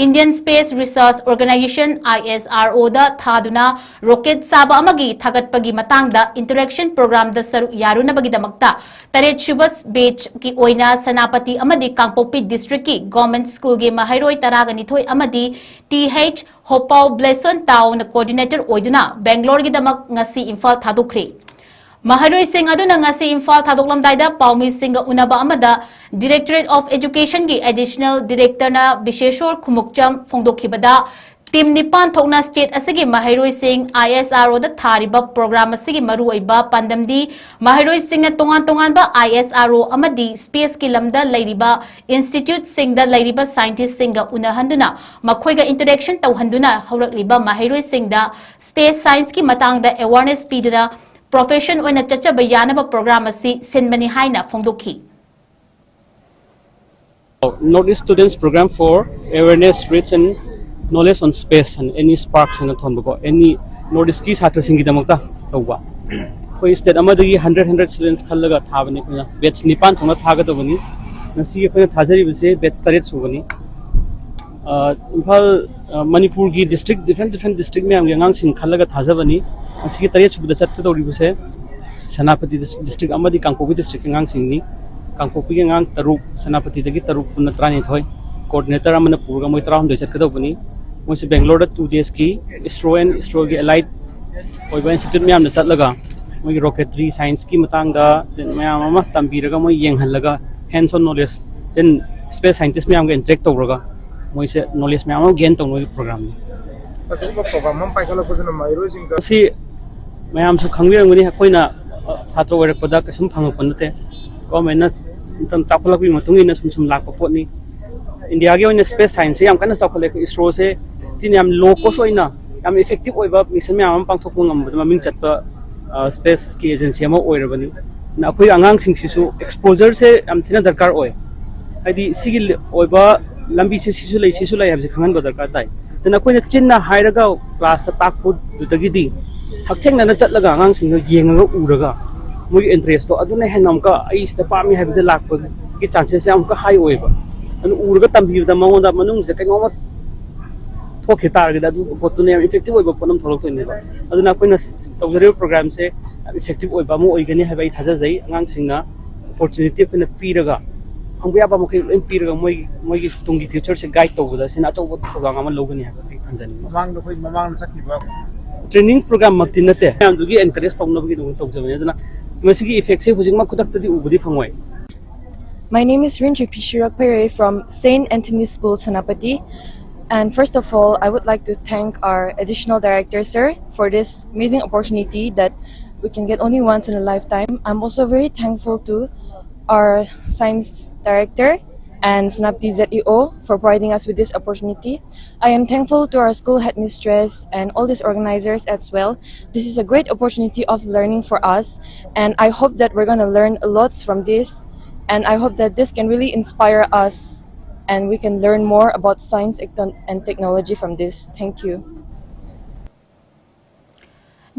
Indian Space Research Organisation, I S R Oꯗ ꯊꯥꯗꯨꯅ rocket ꯁꯥꯕ ꯑꯃꯒꯤ ꯊꯥꯒꯠꯄꯒꯤ ꯃꯇꯥꯡꯗ interaction programꯗ ꯁꯔꯨꯛ ꯌꯥꯔꯨꯅꯕꯒꯤꯗꯃꯛꯇ ꯇꯔꯦꯠ ꯁꯨꯕ batchꯀꯤ ꯑꯣꯏꯅ ꯁꯦꯅꯥꯄꯇꯤ ꯑꯃꯗꯤ ꯀꯥꯡꯄꯣꯛꯄꯤ districtꯀꯤ Government Schoolꯒꯤ ꯃꯍꯩꯔꯣꯏ ꯇꯔꯥꯒ ꯅꯤꯊꯣꯏ ꯑꯃꯗꯤ ꯇꯤ ꯍꯩꯆ ꯍꯣꯄꯥꯎ ꯕ꯭ꯂꯦꯁꯟ ꯇꯥꯎꯅ coordinator ꯑꯣꯏꯗꯨꯅ Bangaloreꯒꯤꯗꯃꯛ ꯉꯁꯤ ꯏꯝꯐꯥꯜ ꯊꯥꯗꯣꯛꯈ꯭ꯔꯦ꯫ ꯃꯍꯩꯔꯣꯏꯁꯤꯡ ꯑꯗꯨꯅ ꯉꯁꯤ ꯏꯝꯐꯥꯜ ꯊꯥꯗꯣꯛꯂꯝꯗꯥꯏꯗ ꯄꯥꯎꯃꯤꯁꯤꯡꯒ ꯎꯅꯕ ꯑꯃꯗ Directorate of Educationꯒꯤ Additional Directorꯅ ꯕꯤꯁꯦꯁꯣꯔ Khumukcham ꯐꯣꯡꯗꯣꯛꯈꯤꯕꯗ, team ꯅꯤꯄꯥꯟ ꯊꯣꯛꯅ ꯁ꯭ꯇꯦꯠ ꯑꯁꯤꯒꯤ ꯃꯍꯩꯔꯣꯏꯁꯤꯡ ꯑꯥꯏ ꯑꯦꯁ ꯑꯥꯔ ꯑꯣꯗ ꯊꯥꯔꯤꯕ ꯄ꯭ꯔꯣꯒ꯭ꯔꯥꯝ ꯑꯁꯤꯒꯤ ꯃꯔꯨꯑꯣꯏꯕ ꯄꯥꯟꯗꯝꯗꯤ ꯃꯍꯩꯔꯣꯏꯁꯤꯡꯅ ꯇꯣꯉꯥꯟ ꯇꯣꯉꯥꯟꯕ ꯑꯥꯏ ꯑꯦꯁ ꯑꯥꯔ ꯑꯣ ꯑꯃꯗꯤ ꯁ꯭ꯄꯦꯁꯀꯤ ꯂꯝꯗ ꯂꯩꯔꯤꯕ ꯏꯟꯁꯇꯤꯇ꯭ꯌꯨꯠꯁꯤꯡꯗ ꯂꯩꯔꯤꯕ ꯁꯥꯏꯟꯇꯤꯁꯁꯤꯡꯒ ꯎꯅꯍꯟꯗꯨꯅ ꯃꯈꯣꯏꯒ ꯏꯟꯇꯔꯦꯛꯁꯟ ꯇꯧꯍꯟꯗꯨꯅ ꯍꯧꯔꯛꯂꯤꯕ ꯃꯍꯩꯔꯣꯏꯁꯤꯡꯗ ꯁ꯭ꯄꯦꯁ ꯁꯥꯏꯟꯁꯀꯤ ꯃꯇꯥꯡꯗ ꯑꯦꯋꯥꯔꯅꯦꯁ ꯄꯤꯗꯨꯅ ꯄ꯭ꯔꯣꯐꯦꯁꯟ ꯑꯣꯏꯅ ꯆꯠꯆꯕ ꯌꯥꯅꯕ ꯄ꯭ꯔꯣꯒ꯭ꯔꯥꯝ ꯑꯁꯤ ꯁꯤꯟꯕꯅꯤ ꯍꯥꯏꯅ ꯐꯣꯡꯗꯣꯛꯈꯤ꯫ North East Students Program for Awareness, Reach and Knowledge on Space and Any Sparks ꯍꯥꯏꯅ ꯊꯣꯟꯕꯀꯣ, ꯑꯦꯅꯤ ꯅꯣꯔꯠ ꯏꯁꯀꯤ ꯁꯥꯇ꯭ꯔꯁꯤꯡꯒꯤꯗꯃꯛꯇ ꯇꯧꯕ꯫ ꯑꯩꯈꯣꯏ ꯁ꯭ꯇꯦꯠ ꯑꯃꯗꯒꯤ ꯍꯟꯗ꯭ꯔꯦꯠ ꯍꯟꯗ꯭ꯔꯦꯠ ꯁ꯭ꯇꯨꯗꯦꯟꯠꯁ ꯈꯜꯂꯒ ꯊꯥꯕꯅꯤ ꯑꯩꯈꯣꯏꯅ꯫ ꯕꯦꯠꯁ ꯅꯤꯄꯥꯟ ꯊꯣꯛꯅ ꯊꯥꯒꯗꯕꯅꯤ꯫ ꯉꯁꯤ ꯑꯩꯈꯣꯏꯅ ꯊꯥꯖꯔꯤꯕꯁꯦ ꯕꯦꯠꯁ ꯇꯔꯦꯠ ꯁꯨꯕꯅꯤ꯫ ꯏꯝꯐꯥꯜ, ꯃꯅꯤꯄꯨꯔꯒꯤ ꯗꯤꯁꯇ꯭ꯔꯤꯛ, ꯗꯤꯐ꯭ꯔꯦꯟ ꯗꯤꯐ꯭ꯔꯦꯟ ꯗꯤꯁꯇ꯭ꯔꯤꯛ ꯃꯌꯥꯝꯒꯤ ꯑꯉꯥꯡꯁꯤꯡ ꯈꯜꯂꯒ ꯊꯥꯖꯕꯅꯤ꯫ ꯉꯁꯤꯒꯤ ꯇꯔꯦꯠ ꯁꯨꯕꯗ ꯆꯠꯀꯗꯧꯔꯤꯕꯁꯦ ꯁꯦꯅꯥꯄꯇꯤ ꯗꯤꯁꯇ꯭ꯔꯤꯛ ꯑꯃꯗꯤ ꯀꯥꯡꯄꯣꯛꯄꯤ ꯗꯤꯁꯇ꯭ꯔꯤꯛꯀꯤ ꯑꯉꯥꯡꯁꯤꯡꯅꯤ꯫ ꯀꯥꯡꯄꯣꯛꯄꯤꯒꯤ ꯑꯉꯥꯡ ꯇꯔꯨꯛ, ꯁꯦꯅꯥꯄꯇꯤꯗꯒꯤ ꯇꯔꯨꯛ, ꯄꯨꯟꯅ ꯇꯔꯥꯅꯤꯊꯣꯏ꯫ ꯀꯣꯑꯣꯔꯗꯤꯅꯦꯇꯔ ꯑꯃꯅ ꯄꯨꯔꯒ ꯃꯣꯏ ꯇꯔꯥꯍꯨꯝꯗꯣꯏ ꯆꯠꯀꯗꯧꯕꯅꯤ꯫ ꯃꯣꯏꯁꯦ ꯕꯦꯡꯒ꯭ꯂꯣꯔꯗ ꯇꯨ ꯗꯦꯖꯀꯤ ISRO and ISROꯒꯤ ꯑꯦꯂꯥꯏꯠ ꯑꯣꯏꯕ ꯏꯟꯁꯇꯤꯇ꯭ꯌꯨꯠ ꯃꯌꯥꯝꯗ ꯆꯠꯂꯒ ꯃꯣꯏꯒꯤ ꯔꯣꯀꯦꯇ꯭ꯔꯤ ꯁꯥꯏꯟꯁꯀꯤ ꯃꯇꯥꯡꯗ ꯃꯌꯥꯝ ꯑꯃ ꯇꯝꯕꯤꯔꯒ ꯃꯣꯏ ꯌꯦꯡꯍꯜꯂꯒ, hands on knowledge, then space scientist ꯃꯌꯥꯝꯒ ꯏꯟꯇꯔꯦꯛ ꯇꯧꯔꯒ ꯃꯣꯏꯁꯦ ꯅꯣꯂꯦꯖ ꯃꯌꯥꯝ ꯑꯃ ꯒꯦꯟ ꯇꯧꯅꯕꯒꯤ ꯄ꯭ꯔꯣꯒ꯭ꯔꯥꯝꯅꯤ꯫ ꯑꯁꯤꯒꯨꯝꯕ ꯄ꯭ꯔꯣꯒ꯭ꯔꯥꯝ ꯑꯃ ꯄꯥꯏꯈꯠꯂꯛꯄꯁꯤꯅ ꯃꯍꯩꯔꯣꯏꯁꯤꯡꯗ ꯃꯁꯤ ꯃꯌꯥꯝꯁꯨ ꯈꯪꯕꯤꯔꯝꯒꯅꯤ, ꯑꯩꯈꯣꯏꯅ ꯁꯥꯇ꯭ꯔ ꯑꯣꯏꯔꯛꯄꯗ ꯀꯩꯁꯨꯝ ꯐꯪꯉꯛꯄ ꯅꯠꯇꯦ꯫ ꯒꯣꯔꯃꯦꯟꯅ ꯃꯇꯝ ꯆꯥꯎꯈꯠꯂꯛꯄꯒꯤ ꯃꯇꯨꯡ ꯏꯟꯅ ꯁꯨꯝ ꯁꯨꯝ ꯂꯥꯛꯄ ꯄꯣꯠꯅꯤ꯫ ꯏꯟꯗꯤꯌꯥꯒꯤ ꯑꯣꯏꯅ ꯁ꯭ꯄꯦꯁ ꯁꯥꯏꯟꯁꯁꯦ ꯌꯥꯝ ꯀꯟꯅ ꯆꯥꯎꯈꯠꯂꯦ꯫ ISROꯁꯦ ꯆꯤꯟ ꯌꯥꯝ ꯂꯣ ꯀꯣꯁ ꯑꯣꯏꯅ ꯌꯥꯝ ꯏꯐꯦꯛꯇꯤꯚ ꯑꯣꯏꯕ ꯃꯤꯁꯟ ꯃꯌꯥꯝ ꯑꯃ ꯄꯥꯡꯊꯣꯛꯄ ꯉꯝꯕꯗ ꯃꯃꯤꯡ ꯆꯠꯄ ꯁ꯭ꯄꯦꯁꯀꯤ ꯑꯦꯖꯦꯟꯁꯤ ꯑꯃ ꯑꯣꯏꯔꯕꯅꯤ꯫ ꯑꯗꯨꯅ ꯑꯩꯈꯣꯏ ꯑꯉꯥꯡꯁꯤꯡꯁꯤꯁꯨ ꯑꯦꯛꯁꯄꯣꯖꯔꯁꯦ ꯌꯥꯝ ꯊꯤꯅ ꯗꯔꯀꯥꯔ ꯑꯣꯏ꯫ ꯍꯥꯏꯗꯤ ꯁꯤꯒꯤ ꯑꯣꯏꯕ ꯂꯝꯕꯤꯁꯦ ꯁꯤꯁꯨ ꯂꯩ, ꯁꯤꯁꯨ ꯂꯩ ꯍꯥꯏꯕꯁꯦ ꯈꯪꯍꯟꯕ ꯗꯔꯀꯥꯔ ꯇꯥꯏ꯫ ꯑꯗꯨꯅ ꯑꯩꯈꯣꯏꯅ ꯆꯤꯟꯅ ꯍꯥꯏꯔꯒ ꯀ꯭ꯂꯥꯁꯇ ꯇꯥꯛꯄꯗꯨꯗꯒꯤꯗꯤ ꯍꯛꯊꯦꯡꯅꯅ ꯆꯠꯂꯒ ꯑꯉꯥꯡꯁꯤꯡꯗꯣ ꯌꯦꯡꯉꯒ ꯎꯔꯒ ꯃꯣꯏꯒꯤ ꯏꯟꯇꯔꯦꯁꯇꯣ ꯑꯗꯨꯅ ꯍꯦꯟꯅ ꯑꯃꯨꯛꯀ ꯑꯩ ꯁꯤꯗ ꯄꯥꯝꯃꯤ ꯍꯥꯏꯕꯗ ꯂꯥꯛꯄꯒꯤ ꯆꯥꯟꯁꯦꯁꯁꯦ ꯑꯃꯨꯛꯀ ꯍꯥꯏ ꯑꯣꯏꯌꯦꯕ꯫ ꯑꯗꯨꯅ ꯎꯔꯒ ꯇꯝꯕꯤꯕꯗ ꯃꯉꯣꯟꯗ ꯃꯅꯨꯡꯁꯤꯗ ꯀꯩꯅꯣꯝꯃ ꯊꯣꯛꯈꯤ ꯇꯥꯔꯒꯗꯤ ꯑꯗꯨ ꯄꯣꯠꯇꯨꯅ ꯌꯥꯝ ꯏꯐꯦꯛꯇꯤꯚ ꯑꯣꯏꯕ ꯄꯣꯠ ꯑꯃ ꯊꯣꯛꯂꯛꯇꯣꯏꯅꯦꯕ꯫ ꯑꯗꯨꯅ ꯑꯩꯈꯣꯏꯅ ꯇꯧꯖꯔꯤꯕ ꯄ꯭ꯔꯣꯒ꯭ꯔꯥꯝꯁꯦ ꯌꯥꯝ ꯏꯐꯦꯛꯇꯤꯚ ꯑꯣꯏꯕ ꯑꯃ ꯑꯣꯏꯒꯅꯤ ꯍꯥꯏꯕ ꯑꯩ ꯊꯥꯖꯖꯩ꯫ ꯑꯉꯥꯡꯁꯤꯡꯅ ꯑꯣꯄꯣꯔꯆꯨꯅꯤꯇꯤ ꯑꯩꯈꯣꯏꯅ ꯄꯤꯔꯒ ꯐꯪꯕ ꯌꯥꯕ ꯃꯈꯩ ꯂꯣꯏ ꯄꯤꯔꯒ ꯃꯣꯏ ꯃꯣꯏꯒꯤ ꯇꯨꯡꯒꯤ ꯐ꯭ꯌꯨꯆꯔꯁꯦ ꯒꯥꯏꯗ ꯇꯧꯕꯗ ꯁꯤꯅ ꯑꯆꯧꯕ ꯊꯧꯗꯥꯡ ꯑꯃ ꯂꯧꯒꯅꯤ ꯍꯥꯏꯕ ꯑꯩ ꯊꯝꯖꯅꯤꯡꯉꯤ꯫ ꯃꯃꯥꯡꯗ ꯑꯩꯈꯣꯏ ꯃꯃꯥꯡꯗ ꯆꯠꯈꯤꯕ ꯇ꯭ꯔꯦꯅꯤꯡ ꯄ꯭ꯔꯣꯒ꯭ꯔꯥꯝꯃꯛꯇꯤ ꯅꯠꯇꯦ, ꯃꯌꯥꯝꯗꯨꯒꯤ ꯑꯦꯟꯀꯔꯦꯖ ꯇꯧꯅꯕꯒꯤꯗꯃꯛ ꯇꯧꯖꯕꯅꯤ꯫ ꯑꯗꯨꯅ ꯃꯁꯤꯒꯤ ꯏꯐꯦꯛꯁꯦ ꯍꯧꯖꯤꯛꯃꯛ ꯈꯨꯗꯛꯇꯗꯤ ꯎꯕꯗꯤ ꯐꯪꯉꯣꯏ꯫ My name is Rinchupi Shirakpere from Saint Anthony School, Senapati. And first of all, I would like to thank our additional director, sir, for this amazing opportunity that we can get only once in a lifetime. I'm also very thankful to our science director and Senapati Z E O for providing us with this opportunity. I am thankful to our school headmistress and all these organizers as well. This is a great opportunity of learning for us, and I hope that we're going to learn lots from this, and I hope that this can really inspire us and we can learn more about science and technology from this. Thank you.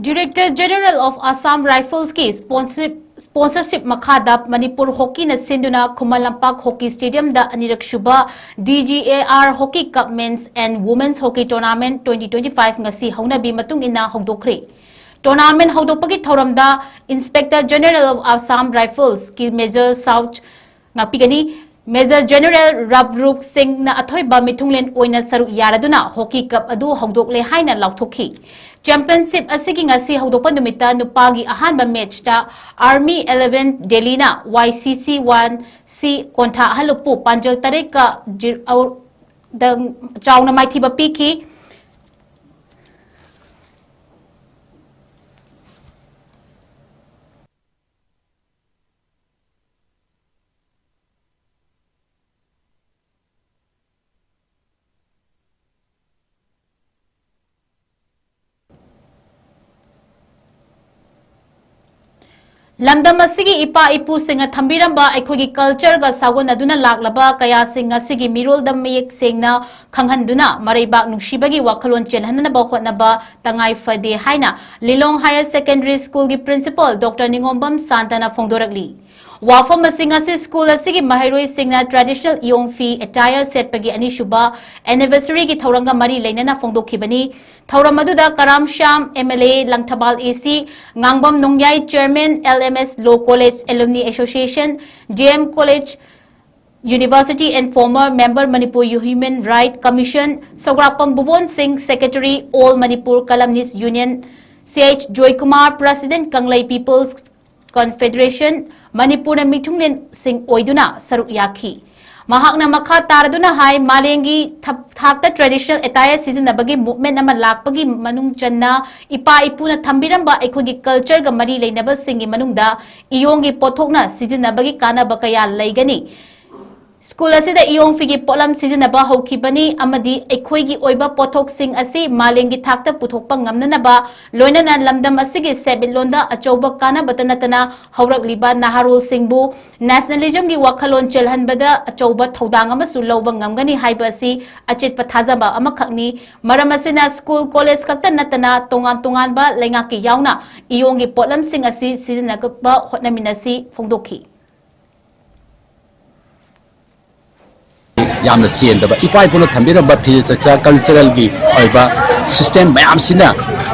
Director General of Assam Rifles ꯀꯤ sponsorship, sponsorship ꯃꯈꯥꯗ ꯃꯅꯤꯄꯨꯔ ꯍꯣꯀꯤꯅ ꯁꯤꯟꯗꯨꯅ ꯈꯨꯃꯟ ꯂꯝꯄꯥꯛ ꯍꯣꯀꯤ ꯁ꯭ꯇꯦꯗꯤꯌꯝꯗ ꯑꯅꯤꯔꯛ ꯁꯨꯕ D G A R Hockey Cup Men's and Women's Hockey Tournament twenty twenty-five ꯉꯁꯤ ꯍꯧꯅꯕꯤ ꯃꯇꯨꯡ ꯏꯟꯅ ꯍꯧꯗꯣꯛꯈ꯭ꯔꯦ꯫ Tournament ꯍꯧꯗꯣꯛꯄꯒꯤ ꯊꯧꯔꯝꯗ Inspector General of Assam Rifles ꯀꯤ Major South ꯉꯥꯛꯄꯤꯒꯅꯤ꯫ Major General ꯔꯕꯔꯨꯞ ꯁꯤꯡꯅ ꯑꯊꯣꯏꯕ ꯃꯤꯊꯨꯡꯂꯦꯟ ꯑꯣꯏꯅ ꯁꯔꯨꯛ ꯌꯥꯔꯗꯨꯅ ꯍꯣꯀꯤ ꯀꯞ ꯑꯗꯨ ꯍꯧꯗꯣꯛꯂꯦ ꯍꯥꯏꯅ ꯂꯥꯎꯊꯣꯛꯈꯤ꯫ ꯆꯦꯝꯄꯤꯌꯟꯁꯤꯞ ꯑꯁꯤꯒꯤ ꯉꯁꯤ ꯍꯧꯗꯣꯛꯄ ꯅꯨꯃꯤꯠꯇ ꯅꯨꯄꯥꯒꯤ ꯑꯍꯥꯟꯕ ꯃꯦꯠꯆꯇ Army eleven Delhiꯅ Y C C one C ꯀꯣꯟꯊꯥ ꯑꯍꯜꯂꯨꯞꯄꯨ ꯄꯥꯟꯖꯜ ꯇꯔꯦꯠꯀ ꯖꯤ-, ꯑꯧ, ꯗ ꯆꯥꯎꯅ ꯃꯥꯏꯊꯤꯕ ꯄꯤꯈꯤ꯫ ꯂꯝꯗꯝ ꯑꯁꯤꯒꯤ ꯏꯄꯥ ꯏꯄꯨꯁꯤꯡꯅ ꯊꯝꯕꯤꯔꯝꯕ ꯑꯩꯈꯣꯏꯒꯤ cultureꯒ ꯁꯥꯒꯣꯟꯅꯗꯨꯅ ꯂꯥꯛꯂꯕ ꯀꯌꯥꯁꯤꯡ ꯉꯁꯤꯒꯤ ꯃꯤꯔꯣꯜꯗ ꯃꯌꯦꯛ ꯁꯦꯡꯅ ꯈꯪꯍꯟꯗꯨꯅ ꯃꯔꯩꯕꯥꯛ ꯅꯨꯡꯁꯤꯕꯒꯤ ꯋꯥꯈꯜꯂꯣꯟ ꯆꯦꯜꯍꯟꯅꯕ ꯍꯣꯠꯅꯕ ꯇꯉꯥꯏ ꯐꯗꯦ ꯍꯥꯏꯅ ꯂꯤꯂꯣꯡ Higher Secondary Schoolꯒꯤ Principal Doctor ꯅꯤꯉꯣꯝꯕꯝ ꯁꯥꯟꯇꯅ ꯐꯣꯡꯗꯣꯔꯛꯂꯤ꯫ ꯋꯥꯐꯝ ꯑꯁꯤ ꯉꯁꯤ school ꯑꯁꯤꯒꯤ ꯃꯍꯩꯔꯣꯏꯁꯤꯡꯅ traditional ꯏꯌꯣꯡ ꯐꯤ attire ꯁꯦꯠꯄꯒꯤ ꯑꯅꯤꯁꯨꯕ anniversaryꯒꯤ ꯊꯧꯔꯝꯒ ꯃꯔꯤ ꯂꯩꯅꯅ ꯐꯣꯡꯗꯣꯛꯈꯤꯕꯅꯤ꯫ ꯊꯧꯔꯝ ꯑꯗꯨꯗ ꯀꯔꯥꯝ Shyam, M L A, Langthabal A C, Ngangbam ꯅꯣꯡꯌꯥꯏ, Chairman, L M S Law College Alumni Association, D M College, University and former member Manipur Human Right Commission, ꯁꯧꯒ꯭ꯔꯥꯛꯄꯝ ꯕꯨꯕꯣꯟ ꯁꯤꯡ, Secretary, All Manipur Columnist Union, C H Joykumar, President, ꯀꯪꯂꯩ People's Confederation, ꯃꯅꯤꯄꯨꯔꯅ ꯃꯤꯊꯨꯡꯂꯦꯟꯁꯤꯡ ꯑꯣꯏꯗꯨꯅ ꯁꯔꯨꯛ ꯌꯥꯈꯤ꯫ ꯃꯍꯥꯛꯅ ꯃꯈꯥ ꯇꯥꯔꯗꯨꯅ ꯍꯥꯏ, ꯃꯥꯂꯦꯝꯒꯤ ꯊ-, ꯊꯥꯛꯇ traditional attire ꯁꯤꯖꯤꯟꯅꯕꯒꯤ movement ꯑꯃ ꯂꯥꯛꯄꯒꯤ ꯃꯅꯨꯡ ꯆꯟꯅ ꯏꯄꯥ ꯏꯄꯨꯅ ꯊꯝꯕꯤꯔꯝꯕ ꯑꯩꯈꯣꯏꯒꯤ culture ꯒ ꯃꯔꯤ ꯂꯩꯅꯕꯁꯤꯡꯒꯤ ꯃꯅꯨꯡꯗ ꯏꯌꯣꯡꯒꯤ ꯄꯣꯠꯊꯣꯛꯅ ꯁꯤꯖꯤꯟꯅꯕꯒꯤ ꯀꯥꯟꯅꯕ ꯀꯌꯥ ꯂꯩꯒꯅꯤ꯫ ꯁ꯭ꯀꯨꯜ ꯑꯁꯤꯗ ꯏꯌꯣꯡ ꯐꯤꯒꯤ ꯄꯣꯠꯂꯝ ꯁꯤꯖꯤꯟꯅꯕ ꯍꯧꯈꯤꯕꯅꯤ ꯑꯃꯗꯤ ꯑꯩꯈꯣꯏꯒꯤ ꯑꯣꯏꯕ ꯄꯣꯠꯊꯣꯛꯁꯤꯡ ꯑꯁꯤ ꯃꯥꯂꯦꯝꯒꯤ ꯊꯥꯛꯇ ꯄꯨꯊꯣꯛꯄ ꯉꯝꯅꯅꯕ, ꯂꯣꯏꯅꯅ ꯂꯝꯗꯝ ꯑꯁꯤꯒꯤ ꯁꯦꯟꯃꯤꯠꯂꯣꯟꯗ ꯑꯆꯧꯕ ꯀꯥꯟꯅꯕꯇ ꯅꯠꯇꯅ ꯍꯧꯔꯛꯂꯤꯕ ꯅꯍꯥꯔꯣꯜꯁꯤꯡꯕꯨ nationalism ꯒꯤ ꯋꯥꯈꯜꯂꯣꯟ ꯆꯦꯜꯍꯟꯕꯗ ꯑꯆꯧꯕ ꯊꯧꯗꯥꯡ ꯑꯃꯁꯨ ꯂꯧꯕ ꯉꯝꯒꯅꯤ ꯍꯥꯏꯕ ꯑꯁꯤ ꯑꯆꯦꯠꯄ ꯊꯥꯖꯕ ꯑꯃꯈꯛꯅꯤ꯫ ꯃꯔꯝ ꯑꯁꯤꯅ ꯁ꯭ꯀꯨꯜ, ꯀꯣꯂꯦꯖ ꯈꯛꯇ ꯅꯠꯇꯅ ꯇꯣꯉꯥꯟ ꯇꯣꯉꯥꯟꯕ ꯂꯩꯉꯥꯛꯀꯤ ꯌꯥꯎꯅ ꯏꯌꯣꯡꯒꯤ ꯄꯣꯠꯂꯝꯁꯤꯡ ꯑꯁꯤ ꯁꯤꯖꯤꯟꯅꯕ ꯍꯣꯠꯅꯃꯤꯟꯅꯁꯤ ꯐꯣꯡꯗꯣꯛꯈꯤ꯫ ꯌꯥꯝꯅ ꯆꯦꯟꯗꯕ, ꯏꯄꯥ ꯏꯄꯨꯅ ꯊꯝꯕꯤꯔꯝꯕ ꯐꯤꯖꯦꯠ ꯆꯛꯆꯥ, cultural ꯒꯤ ꯑꯣꯏꯕ system ꯃꯌꯥꯝꯁꯤꯅ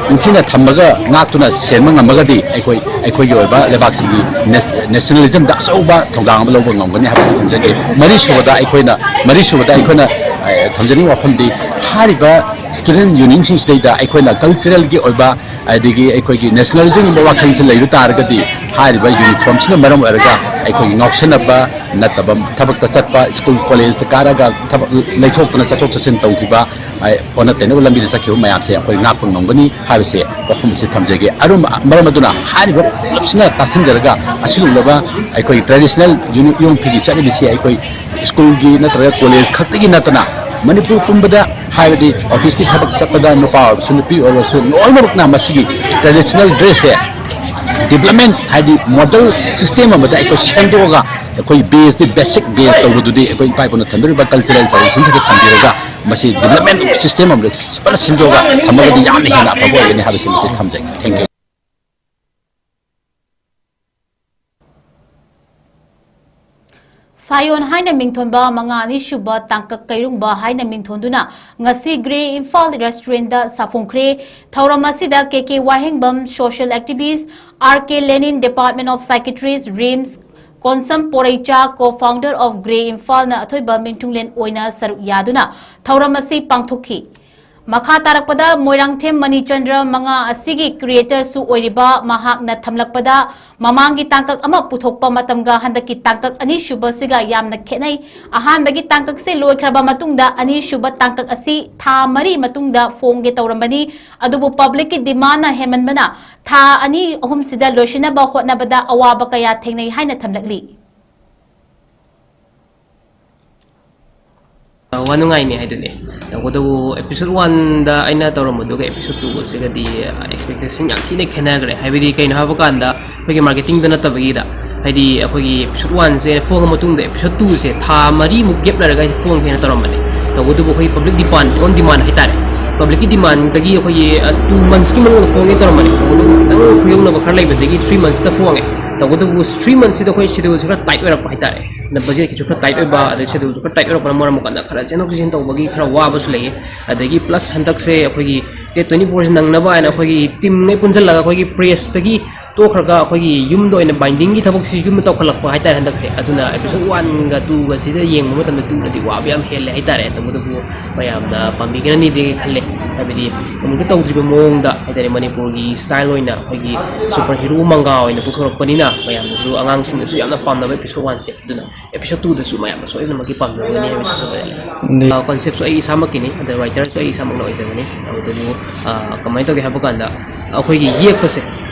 ꯅꯤꯡꯊꯤꯅ ꯊꯝꯃꯒ ꯉꯥꯛꯇꯨꯅ ꯁꯦꯟꯕ ꯉꯝꯃꯒꯗꯤ ꯑꯩꯈꯣꯏ, ꯑꯩꯈꯣꯏꯒꯤ ꯑꯣꯏꯕ ꯂꯩꯕꯥꯛꯁꯤꯒꯤ ꯅꯦꯁ-, nationalism ꯗ ꯑꯆꯧꯕ ꯊꯧꯗꯥꯡ ꯑꯃ ꯂꯧꯕ ꯉꯝꯒꯅꯤ ꯍꯥꯏꯕꯁꯤ ꯊꯝꯖꯒꯦ꯫ ꯃꯔꯤꯁꯨꯕꯗ ꯑꯩꯈꯣꯏꯅ, ꯃꯔꯤꯁꯨꯕꯗ ꯑꯩꯈꯣꯏꯅ, ꯑꯦ, ꯊꯝꯖꯅꯤꯡꯕ ꯋꯥꯐꯝꯗꯤ ꯍꯥꯏꯔꯤꯕ student union ꯁꯤꯡꯁꯤꯗꯩꯗ ꯑꯩꯈꯣꯏꯅ cultural ꯒꯤ ꯑꯣꯏꯕ ꯑꯗꯒꯤ ꯑꯩꯈꯣꯏꯒꯤ nationalism ꯒꯨꯝꯕ ꯋꯥꯈꯜꯁꯦ ꯂꯩꯕ ꯇꯥꯔꯒꯗꯤ ꯍꯥꯏꯔꯤꯕ uniform ꯁꯤꯅ ꯃꯔꯝ ꯑꯣꯏꯔꯒ ꯑꯩꯈꯣꯏꯒꯤ ꯉꯥꯎꯁꯟꯅꯕ ꯅꯠꯇꯕ, ꯊꯕꯛꯇ ꯆꯠꯄ, ꯁ꯭ꯀꯨꯜ ꯀꯣꯂꯦꯖꯇ ꯀꯥꯔꯒ ꯊꯕꯛ ꯂꯩꯊꯣꯛꯇꯅ ꯆꯠꯊꯣꯛ ꯆꯠꯁꯤꯟ ꯇꯧꯈꯤꯕ, ꯑꯣꯟꯅ ꯇꯩꯅꯕ ꯂꯝꯕꯤꯗ ꯆꯠꯈꯤꯕ ꯃꯌꯥꯝꯁꯦ ꯑꯩꯈꯣꯏ ꯉꯥꯛꯄ ꯉꯝꯒꯅꯤ ꯍꯥꯏꯕꯁꯦ ꯋꯥꯐꯝ ꯑꯁꯤ ꯊꯝꯖꯒꯦ꯫ ꯑꯔꯨꯝꯕ, ꯃꯔꯝ ꯑꯗꯨꯅ ꯍꯥꯏꯔꯤꯕ ꯄꯨꯂꯞꯁꯤꯅ ꯇꯥꯁꯤꯟꯖꯔꯒ ꯑꯁꯤꯒꯨꯝꯂꯕ ꯑꯩꯈꯣꯏ traditional ꯏꯌꯣꯡ ꯐꯤꯒꯤ ꯆꯠꯅꯕꯤꯁꯤ ꯑꯩꯈꯣꯏ ꯁ꯭ꯀꯨꯜꯒꯤ ꯅꯠꯇ꯭ꯔꯒ ꯀꯣꯂꯦꯖ ꯈꯛꯇꯒꯤ ꯅꯠꯇꯅ ꯃꯅꯤꯄꯨꯔ ꯄꯨꯝꯕꯗ ꯍꯥꯏꯕꯗꯤ office ꯀꯤ ꯊꯕꯛ ꯆꯠꯄꯗ ꯅꯨꯄꯥ ꯑꯣꯏꯔꯕꯁꯨ ꯅꯨꯄꯤ ꯑꯣꯏꯔꯕꯁꯨ ꯂꯣꯏꯅꯃꯛꯅ ꯃꯁꯤꯒꯤ traditional dress ꯁꯦ development ꯍꯥꯏꯗꯤ model system ꯑꯃꯗ ꯑꯩꯈꯣꯏ ꯁꯦꯝꯗꯣꯛꯑꯒ ꯑꯩꯈꯣꯏ base ꯇꯤ basic base ꯇꯧꯕꯗꯨꯗꯤ ꯑꯩꯈꯣꯏ ꯏꯄꯥ ꯏꯄꯨꯅ ꯊꯝꯕꯤꯔꯤꯕ cultural tradition ꯁꯤꯡꯁꯦ ꯊꯝꯕꯤꯔꯒ ꯃꯁꯤ development system ꯑꯃꯗ ꯐꯖꯅ ꯁꯦꯝꯗꯣꯛꯑꯒ ꯊꯝꯃꯒꯗꯤ ꯌꯥꯝꯅ ꯍꯦꯟꯅ ꯑꯐꯕ ꯑꯣꯏꯒꯅꯤ ꯍꯥꯏꯕꯁꯤ ꯃꯁꯤ ꯊꯝꯖꯒꯦ꯫ Thank you꯫ ꯁꯥꯌꯣꯟ ꯍꯥꯏꯅ ꯃꯤꯡꯊꯣꯟꯕ ꯃꯉꯥꯅꯤ ꯁꯨꯕ ꯇꯥꯡꯀꯛ ꯀꯩꯔꯨꯡꯕ ꯍꯥꯏꯅ ꯃꯤꯡꯊꯣꯟꯗꯨꯅ ꯉꯁꯤ Grey Imphal restaurant ꯗ ꯁꯥꯐꯣꯡꯈ꯭ꯔꯦ꯫ ꯊꯧꯔꯝ ꯑꯁꯤꯗ ꯀꯦ ꯀꯦ ꯋꯥꯍꯦꯡꯕꯝ, social activist, R K Lenin, Department of Psychiatrist, RIMS, Konsam Poreicha, co-founder of Grey Imphal ꯅ ꯑꯊꯣꯏꯕ ꯃꯤꯡꯊꯨꯡꯂꯦꯟ ꯑꯣꯏꯅ ꯁꯔꯨꯛ ꯌꯥꯗꯨꯅ ꯊꯧꯔꯝ ꯑꯁꯤ ꯄꯥꯡꯊꯣꯛꯈꯤ꯫ ꯃꯈꯥ ꯇꯥꯔꯛꯄꯗ ꯃꯣꯏꯔꯥꯡꯊꯦꯝ ꯃꯅꯤꯆꯟꯗ꯭ꯔ ꯃꯉꯥ ꯑꯁꯤꯒꯤ creatorꯁꯨ ꯑꯣꯏꯔꯤꯕ ꯃꯍꯥꯛꯅ ꯊꯝꯂꯛꯄꯗ, ꯃꯃꯥꯡꯒꯤ ꯇꯥꯡꯀꯛ ꯑꯃ ꯄꯨꯊꯣꯛꯄ ꯃꯇꯝꯒ ꯍꯟꯗꯛꯀꯤ ꯇꯥꯡꯀꯛ ꯑꯅꯤꯁꯨꯕꯁꯤꯒ ꯌꯥꯝꯅ ꯈꯦꯠꯅꯩ꯫ ꯑꯍꯥꯟꯕꯒꯤ ꯇꯥꯡꯀꯛꯁꯦ ꯂꯣꯏꯈ꯭ꯔꯕ ꯃꯇꯨꯡꯗ ꯑꯅꯤꯁꯨꯕ ꯇꯥꯡꯀꯛ ꯑꯁꯤ ꯊꯥ ꯃꯔꯤ ꯃꯇꯨꯡꯗ ꯐꯣꯡꯒꯦ ꯇꯧꯔꯝꯕꯅꯤ꯫ ꯑꯗꯨꯕꯨ publicꯀꯤ demandꯅ ꯍꯦꯟꯃꯟꯕꯅ ꯊꯥ ꯑꯅꯤ ꯑꯍꯨꯝꯁꯤꯗ ꯂꯣꯏꯁꯤꯟꯅꯕ ꯍꯣꯠꯅꯕꯗ ꯑꯋꯥꯕ ꯀꯌꯥ ꯊꯦꯡꯅꯩ ꯍꯥꯏꯅ ꯊꯝꯂꯛꯂꯤ꯫ ꯋꯥ ꯅꯨꯡꯉꯥꯏꯅꯤ ꯍꯥꯏꯗꯨꯅꯦ꯫ ꯇꯧꯕꯇꯕꯨ episode oneꯗ ꯑꯩꯅ ꯇꯧꯔꯝꯕꯗꯨꯒ episode twoꯒꯁꯤꯒꯗꯤ expectation ꯌꯥꯝ ꯊꯤꯅ ꯈꯦꯠꯅꯈ꯭ꯔꯦ꯫ ꯍꯥꯏꯕꯗꯤ ꯀꯩꯅꯣ ꯍꯥꯏꯕ ꯀꯥꯟꯗ ꯑꯩꯈꯣꯏꯒꯤ marketingꯗ ꯅꯠꯇꯕꯒꯤꯗ, ꯍꯥꯏꯗꯤ ꯑꯩꯈꯣꯏꯒꯤ episode oneꯁꯦ ꯐꯣꯡꯉ ꯃꯇꯨꯡꯗ episode twoꯁꯦ ꯊꯥ ꯃꯔꯤꯃꯨꯛ gap ꯂꯩꯔꯒ ꯑꯩ ꯐꯣꯡꯒꯦꯅ ꯇꯧꯔꯝꯕꯅꯦ꯫ ꯇꯧꯕꯇꯕꯨ ꯑꯩꯈꯣꯏ public demand, on demand ꯍꯥꯏꯇꯥꯔꯦ, publicꯀꯤ demandꯗꯒꯤ ꯑꯩꯈꯣꯏꯒꯤ two monthsꯀꯤ ꯃꯅꯨꯡꯗ ꯐꯣꯡꯒꯦ ꯇꯧꯔꯝꯕꯅꯦ꯫ ꯇꯧꯕꯇꯕꯨ ꯈꯤꯇꯪ ꯈꯨꯌꯧꯅꯕ ꯈꯔ ꯂꯩꯕꯗꯒꯤ three monthsꯇ ꯐꯣꯡꯉꯦ꯫ ꯇꯧꯕꯇꯕꯨ three monthsꯀꯤꯁꯤꯗ ꯑꯩꯈꯣꯏ scheduleꯁꯦ ꯈꯔ tight ꯑꯣꯏꯔꯛꯄ ꯍꯥꯏꯇꯥꯔꯦ꯫ ꯑꯗꯨꯅ budgetꯀꯤꯁꯨ ꯈꯔ tight ꯑꯣꯏꯕ, ꯑꯗꯩ scheduleꯁꯨ ꯈꯔ tight ꯑꯣꯏꯔꯛꯄꯅ ꯃꯔꯝ ꯑꯣꯏꯔꯀꯥꯟꯗ ꯈꯔ ꯆꯦꯟꯊꯣꯛ ꯆꯦꯟꯁꯤꯟ ꯇꯧꯕꯒꯤ ꯈꯔ ꯋꯥꯕꯁꯨ ꯂꯩꯌꯦ꯫ ꯑꯗꯒꯤ plus ꯍꯟꯗꯛꯁꯦ ꯑꯩꯈꯣꯏꯒꯤ date twenty fourꯁꯦ ꯅꯪꯅꯕ ꯍꯥꯏꯅ ꯑꯩꯈꯣꯏꯒꯤ teamꯉꯩ ꯄꯨꯟꯁꯤꯜꯂꯒ ꯑꯩꯈꯣꯏꯒꯤ pressꯇꯒꯤ ꯇꯣꯛꯈ꯭ꯔꯒ ꯑꯩꯈꯣꯏꯒꯤ ꯌꯨꯝꯗ ꯑꯣꯏꯅ bindingꯒꯤ ꯊꯕꯛꯁꯤ ꯌꯨꯝꯗ ꯇꯧꯈꯠꯂꯛꯄ ꯍꯥꯏꯇꯥꯔꯦ ꯍꯟꯗꯛꯁꯦ꯫ ꯑꯗꯨꯅ episode oneꯒ twoꯒꯁꯤꯗ ꯌꯦꯡꯕ ꯃꯇꯝꯗ twoꯅꯗꯤ ꯋꯥꯕ ꯌꯥꯝ ꯍꯦꯜꯂꯦ ꯍꯥꯏꯇꯥꯔꯦ꯫ ꯇꯧꯕꯇꯕꯨ ꯃꯌꯥꯝꯅ ꯄꯥꯝꯕꯤꯒꯅꯤꯗꯤ ꯈꯜꯂꯦ꯫ ꯍꯥꯏꯕꯗꯤ ꯑꯃꯨꯛꯇ ꯇꯧꯗ꯭ꯔꯤꯕ ꯃꯑꯣꯡꯗ ꯍꯥꯏꯇꯥꯔꯦ, ꯃꯅꯤꯄꯨꯔꯒꯤ style ꯑꯣꯏꯅ ꯑꯩꯈꯣꯏꯒꯤ superhero ꯃꯪꯒꯥ ꯑꯣꯏꯅ ꯄꯨꯊꯣꯔꯛꯄꯅꯤꯅ ꯃꯌꯥꯝꯅꯁꯨ, ꯑꯉꯥꯡꯁꯤꯡꯅꯁꯨ ꯌꯥꯝꯅ ꯄꯥꯝꯅꯕ episode oneꯁꯦ꯫ ꯑꯗꯨꯅ episode twoꯗꯁꯨ ꯃꯌꯥꯝꯅ ꯁꯣꯏꯗꯅꯃꯛꯀꯤ ꯄꯥꯝꯅꯒꯅꯤ ꯍꯥꯏꯕ ꯊꯥꯖꯕ ꯂꯩ꯫ ꯑꯗꯨꯗꯤ ꯑ, conceptꯁꯨ ꯑꯩ ꯏꯁꯥꯃꯛꯀꯤꯅꯤ, ꯑꯗ writerꯁꯨ ꯑꯩ ꯏꯁꯥꯃꯛꯅ ꯑꯣꯏꯖꯕꯅꯤ꯫ ꯑꯗꯨꯕꯨ, ꯑ, ꯀꯃꯥꯏꯅ ꯇꯧꯒꯦ ꯍꯥꯏꯕ ꯀꯥꯟꯗ ꯑꯩꯈꯣꯏꯒꯤ ꯌꯦꯛꯄꯁꯦ,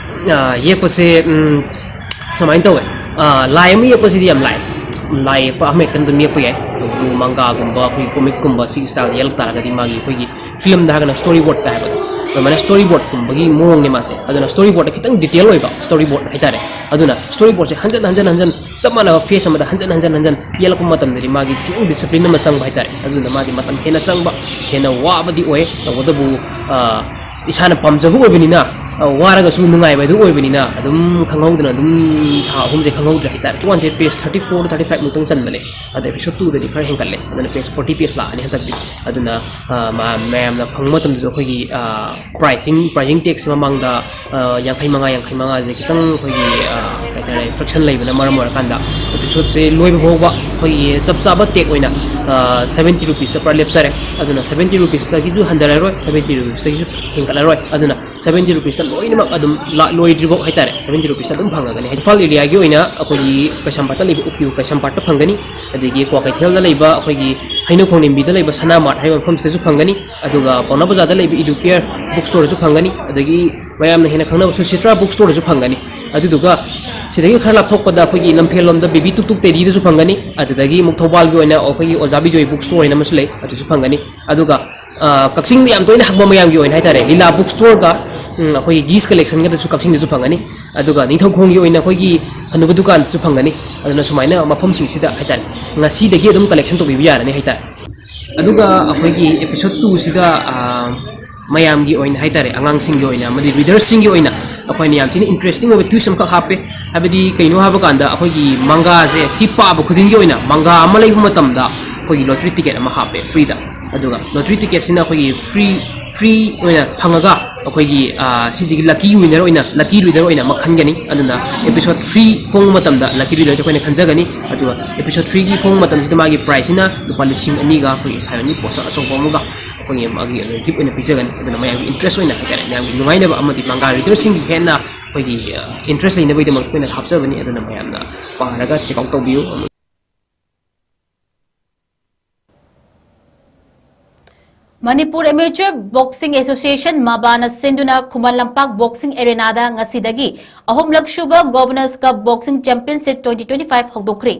ꯑ, ꯌꯦꯛꯄꯁꯦ, ꯎꯝ, ꯁꯨꯃꯥꯏꯅ ꯇꯧꯋꯦ꯫ ꯑ, ꯂꯥꯏ ꯑꯃ ꯌꯦꯛꯄꯁꯤꯗꯤ ꯌꯥꯝ ꯂꯥꯏ꯫ ꯂꯥꯏ ꯌꯦꯛꯄ ꯑꯃ ꯍꯦꯛꯇ ꯑꯗꯨꯝ ꯌꯦꯛꯄ ꯌꯥꯏ꯫ ꯑꯗꯨꯕꯨ ꯃꯪꯒꯥꯒꯨꯝꯕ, ꯑꯩꯈꯣꯏꯒꯤ comicꯀꯨꯝꯕ ꯁꯤꯒꯤ styleꯗ ꯌꯦꯛꯂꯛ ꯇꯥꯔꯒꯗꯤ ꯃꯥꯒꯤ ꯑꯩꯈꯣꯏꯒꯤ filmꯗ ꯍꯥꯏꯔꯒꯅ storyboardꯀ ꯍꯥꯏꯕꯗꯣ, ꯑꯗꯨꯃꯥꯏꯅ storyboardꯀꯨꯝꯕꯒꯤ ꯃꯑꯣꯡꯅꯦ ꯃꯥꯁꯦ꯫ ꯑꯗꯨꯅ storyboardꯇ ꯈꯤꯇꯪ detail ꯑꯣꯏꯕ storyboard ꯍꯥꯏꯇꯥꯔꯦ꯫ ꯑꯗꯨꯅ storyboardꯁꯦ ꯍꯟꯖꯟ ꯍꯟꯖꯟ ꯍꯟꯖꯟ ꯆꯞ ꯃꯥꯟꯅꯕ face ꯑꯃꯗ ꯍꯟꯖꯟ ꯍꯟꯖꯟ ꯍꯟꯖꯟ ꯌꯦꯛꯂꯛꯄ ꯃꯇꯝꯗꯗꯤ ꯃꯥꯒꯤ ꯈꯤꯇꯪ discipline ꯑꯃ ꯆꯪꯕ ꯍꯥꯏꯇꯥꯔꯦ꯫ ꯑꯗꯨꯅ ꯃꯥꯗꯤ ꯃꯇꯝ ꯍꯦꯟꯅ ꯆꯪꯕ, ꯍꯦꯟꯅ ꯋꯥꯕꯗꯤ ꯑꯣꯏ꯫ ꯇꯧꯕꯇꯕꯨ, ꯑ, ꯏꯁꯥꯅ ꯄꯥꯝꯖꯕ ꯑꯣꯏꯕꯅꯤꯅ, ꯑ, ꯋꯥꯔꯒꯁꯨ ꯅꯨꯡꯉꯥꯏꯕ ꯍꯥꯏꯗꯨ ꯑꯣꯏꯕꯅꯤꯅ ꯑꯗꯨꯝ ꯈꯪꯍꯧꯗꯅ ꯑꯗꯨꯝ ꯊꯥ ꯑꯍꯨꯝꯁꯦ ꯈꯪꯍꯧꯗ꯭ꯔꯦ ꯍꯥꯏꯇꯥꯔꯦ꯫ Oneꯁꯦ page thirty four to thirty five ꯃꯨꯛꯇꯪ ꯆꯟꯕꯅꯦ꯫ ꯑꯗ episode twoꯗꯗꯤ ꯈꯔ ꯍꯦꯟꯒꯠꯂꯦ꯫ ꯑꯗꯨꯅ page forty page ꯂꯥꯛꯑꯅꯤ ꯍꯟꯗꯛꯇꯤ꯫ ꯑꯗꯨꯅ, ꯑ, ꯃ-, ꯃꯌꯥꯝꯅ ꯐꯪꯕ ꯃꯇꯝꯗꯁꯨ ꯑꯩꯈꯣꯏꯒꯤ, ꯑ, pricing, pricing tagꯁꯦ ꯃꯃꯥꯡꯗ, ꯑ, ꯌꯥꯡꯈꯩ ꯃꯉꯥ, ꯌꯥꯡꯈꯩ ꯃꯉꯥꯁꯦ ꯈꯤꯇꯪ ꯑꯩꯈꯣꯏꯒꯤ, ꯑ, ꯀꯩ ꯍꯥꯏꯇꯥꯔꯦ, fraction ꯂꯩꯕꯅ ꯃꯔꯝ ꯑꯣꯏꯔꯀꯥꯟꯗ episodeꯁꯦ ꯂꯣꯏꯕ ꯐꯥꯎꯕ ꯑꯩꯈꯣꯏꯒꯤ ꯆꯞ ꯆꯥꯕ ꯇꯦꯛ ꯑꯣꯏꯅ ꯁꯕꯦꯟꯇꯤ ꯔꯨꯄꯤꯁꯇ ꯄꯨꯔꯥ ꯂꯦꯞꯆꯔꯦ꯫ ꯑꯗꯨꯅ ꯁꯕꯦꯟꯇꯤ ꯔꯨꯄꯤꯁꯇꯒꯤꯁꯨ ꯍꯟꯊꯔꯔꯣꯏ, ꯁꯕꯦꯟꯇꯤ ꯔꯨꯄꯤꯁꯇꯒꯤꯁꯨ ꯍꯦꯟꯒꯠꯂꯔꯣꯏ꯫ ꯑꯗꯨꯅ ꯁꯕꯦꯟꯇꯤ ꯔꯨꯄꯤꯁꯇ ꯂꯣꯏꯅꯃꯛ ꯑꯗꯨꯝ ꯂꯥ- ꯂꯣꯏꯗ꯭ꯔꯤꯐꯥꯎ ꯍꯥꯏꯇꯥꯔꯦ, ꯁꯕꯦꯟꯇꯤ ꯔꯨꯄꯤꯁꯇ ꯑꯗꯨꯝ ꯐꯪꯉꯒꯅꯤ꯫ ꯏꯝꯐꯥꯜ ꯑꯦꯔꯤꯌꯥꯒꯤ ꯑꯣꯏꯅ ꯑꯩꯈꯣꯏꯒꯤ ꯀꯩꯁꯥꯝꯄꯥꯠꯇ ꯂꯩꯕ ꯎꯀꯤꯌꯨ ꯀꯩꯁꯥꯝꯄꯥꯠꯇ ꯐꯪꯒꯅꯤ, ꯑꯗꯒꯤ ꯀ꯭ꯋꯥꯀꯩꯊꯦꯜꯗ ꯂꯩꯕ ꯑꯩꯈꯣꯏꯒꯤ ꯍꯩꯅꯧꯈꯣꯡ ꯂꯝꯕꯤꯗ ꯂꯩꯕ ꯁꯅꯥ ꯃꯥꯔꯠ ꯍꯥꯏꯕ ꯃꯐꯝꯁꯤꯗꯁꯨ ꯐꯪꯒꯅꯤ꯫ ꯑꯗꯨꯒ ꯄꯥꯎꯅꯥ ꯕꯖꯥꯔꯗ ꯂꯩꯕ ꯏꯗꯨꯀꯦꯌꯔ ꯕꯨꯛ ꯁ꯭ꯇꯣꯔꯗꯁꯨ ꯐꯪꯒꯅꯤ, ꯑꯗꯒꯤ ꯃꯌꯥꯝꯅ ꯍꯦꯟꯅ ꯈꯪꯅꯕ ꯁꯨꯁꯤꯇ꯭ꯔꯥ ꯕꯨꯛ ꯁ꯭ꯇꯣꯔꯗꯁꯨ ꯐꯪꯒꯅꯤ꯫ ꯑꯗꯨꯗꯨꯒ ꯁꯤꯗꯒꯤ ꯈꯔ ꯂꯥꯞꯊꯣꯛꯄꯗ ꯑꯩꯈꯣꯏꯒꯤ ꯂꯝꯐꯦꯜꯂꯣꯝꯗ ꯕꯦꯕꯤ ꯇꯨꯛ ꯇꯨꯛ ꯇꯦꯗꯤꯗꯁꯨ ꯐꯪꯒꯅꯤ꯫ ꯑꯗꯨꯗꯒꯤ ꯑꯃꯨꯛ ꯊꯧꯕꯥꯜꯒꯤ ꯑꯣꯏꯅ ꯑꯩꯈꯣꯏꯒꯤ ꯑꯣꯖꯥ ꯕꯤꯖꯣꯏ ꯕꯨꯛ ꯁ꯭ꯇꯣꯔ ꯍꯥꯏꯅ ꯑꯃꯁꯨ ꯂꯩ, ꯑꯗꯨꯁꯨ ꯐꯪꯒꯅꯤ꯫ ꯑꯗꯨꯒ ꯑ, ꯀꯛꯆꯤꯡꯗ ꯌꯥꯝ ꯇꯣꯏꯅ ꯍꯪꯕ ꯃꯌꯥꯝꯒꯤ ꯑꯣꯏꯅ ꯍꯥꯏꯇꯥꯔꯦ, ꯂꯤꯂꯥ ꯕꯨꯛ ꯁ꯭ꯇꯣꯔꯒ, ꯎꯝ, ꯑꯩꯈꯣꯏꯒꯤ ꯒꯤꯁ ꯀꯂꯦꯛꯁꯟꯒꯗꯁꯨ ꯀꯛꯆꯤꯡꯗꯁꯨ ꯐꯪꯒꯅꯤ꯫ ꯑꯗꯨꯒ ꯅꯤꯡꯊꯧꯈꯣꯡꯒꯤ ꯑꯣꯏꯅ ꯑꯩꯈꯣꯏꯒꯤ ꯍꯅꯨꯕ ꯗꯨꯀꯥꯟꯗꯁꯨ ꯐꯪꯒꯅꯤ꯫ ꯑꯗꯨꯅ ꯁꯨꯃꯥꯏꯅ ꯃꯐꯝꯁꯤꯡꯁꯤꯗ ꯍꯥꯏꯇꯥꯔꯦ, ꯉꯁꯤꯗꯒꯤ ꯑꯗꯨꯝ ꯀꯂꯦꯛꯁꯟ ꯇꯧꯕꯤꯕ ꯌꯥꯔꯅꯤ ꯍꯥꯏꯇꯥꯔꯦ꯫ ꯑꯗꯨꯒ ꯑꯩꯈꯣꯏꯒꯤ ꯑꯦꯄꯤꯁꯣꯠ ꯇꯨꯁꯤꯗ, ꯑ, ꯃꯌꯥꯝꯒꯤ ꯑꯣꯏꯅ ꯍꯥꯏꯇꯥꯔꯦ, ꯑꯉꯥꯡꯁꯤꯡꯒꯤ ꯑꯣꯏꯅ ꯑꯃꯗꯤ ꯔꯤꯗꯔꯁꯤꯡꯒꯤ ꯑꯣꯏꯅ ꯑꯩꯈꯣꯏꯅ ꯌꯥꯝ ꯊꯤꯅ ꯏꯟꯇꯔꯦꯁꯇꯤꯡ ꯑꯣꯏꯕ ꯇ꯭ꯋꯤꯁ ꯑꯃꯈꯛ ꯍꯥꯞꯄꯦ꯫ ꯍꯥꯏꯕꯗꯤ ꯀꯩꯅꯣ ꯍꯥꯏꯕ ꯀꯥꯟꯗ, ꯑꯩꯈꯣꯏꯒꯤ ꯃꯪꯒꯥꯁꯦ ꯁꯤ ꯄꯥꯕ ꯈꯨꯗꯤꯡꯒꯤ ꯑꯣꯏꯅ ꯃꯪꯒꯥ ꯑꯃ ꯂꯩꯕ ꯃꯇꯝꯗ ꯑꯩꯈꯣꯏꯒꯤ ꯂꯣꯇ꯭ꯔꯤ ꯇꯤꯀꯦꯠ ꯑꯃ ꯍꯥꯞꯄꯦ ꯐ꯭ꯔꯤꯗ꯫ ꯑꯗꯨꯒ ꯂꯣꯇ꯭ꯔꯤ ꯇꯤꯀꯦꯠꯁꯤꯅ ꯑꯩꯈꯣꯏꯒꯤ ꯐ꯭ꯔꯤ, ꯐ꯭ꯔꯤ ꯑꯣꯏꯅ ꯐꯪꯉꯒ ꯑꯩꯈꯣꯏꯒꯤ, ꯑ, ꯁꯤꯁꯤꯒꯤ ꯂꯛꯀꯤ ꯋꯤꯅꯔ ꯑꯣꯏꯅ, ꯂꯛꯀꯤ ꯔꯤꯗꯔ ꯑꯣꯏꯅ ꯑꯃ ꯈꯟꯒꯅꯤ꯫ ꯑꯗꯨꯅ ꯑꯦꯄꯤꯁꯣꯠ ꯊ꯭ꯔꯤ ꯐꯣꯡꯕ ꯃꯇꯝꯗ ꯂꯛꯀꯤ ꯔꯤꯗꯔꯁꯦ ꯑꯩꯈꯣꯏꯅ ꯈꯟꯖꯒꯅꯤ꯫ ꯑꯗꯨꯒ ꯑꯦꯄꯤꯁꯣꯠ ꯊ꯭ꯔꯤꯒꯤ ꯐꯣꯡꯕ ꯃꯇꯝꯁꯤꯗ ꯃꯥꯒꯤ ꯄ꯭ꯔꯥꯏꯁꯁꯤꯅ ꯂꯨꯄꯥ ꯂꯤꯁꯤꯡ ꯑꯅꯤꯒ ꯑꯩꯈꯣꯏꯒꯤ ꯁꯥꯏꯌꯣꯟꯒꯤ ꯄꯣꯠꯁꯛ ꯑꯆꯧꯕ ꯑꯃꯒ ꯑꯩꯈꯣꯏꯒꯤ ꯃꯥꯒꯤ ꯒꯤꯐ ꯑꯣꯏꯅ ꯄꯤꯖꯒꯅꯤ꯫ ꯑꯗꯨꯅ ꯃꯌꯥꯝꯒꯤ ꯏꯟꯇꯔꯦꯁ ꯑꯣꯏꯅ ꯍꯥꯏꯇꯥꯔꯦ, ꯃꯌꯥꯝꯒꯤ ꯅꯨꯡꯉꯥꯏꯅꯕ ꯑꯃꯗꯤ ꯃꯪꯒꯥ ꯔꯤꯗꯔꯁꯤꯡꯒꯤ ꯍꯦꯟꯅ ꯑꯩꯈꯣꯏꯒꯤ, ꯑ, ꯏꯟꯇꯔꯦꯁ ꯂꯩꯅꯕꯒꯤꯗꯃꯛꯇ ꯑꯩꯈꯣꯏꯅ ꯍꯥꯞꯆꯕꯅꯤ꯫ ꯑꯗꯨꯅ ꯃꯌꯥꯝꯅ ꯄꯥꯔꯒ ꯆꯦꯛ ꯑꯥꯎꯠ ꯇꯧꯕꯤꯌꯨ꯫ ꯃꯅꯤꯄꯨꯔ ꯑꯦꯃꯦꯆꯔ ꯕꯣꯛꯁꯤꯡ ꯑꯦꯁꯣꯁꯤꯌꯦꯁꯟ, ꯃꯕꯥꯅ ꯁꯤꯟꯗꯨꯅ ꯈꯨꯃꯟ ꯂꯝꯄꯥꯛ ꯕꯣꯛꯁꯤꯡ ꯑꯦꯔꯦꯅꯥꯗ ꯉꯁꯤꯗꯒꯤ ꯑꯍꯨꯝꯂꯛ ꯁꯨꯕ governor's cup boxing championship twenty twenty five ꯍꯧꯗꯣꯛꯈ꯭ꯔꯦ꯫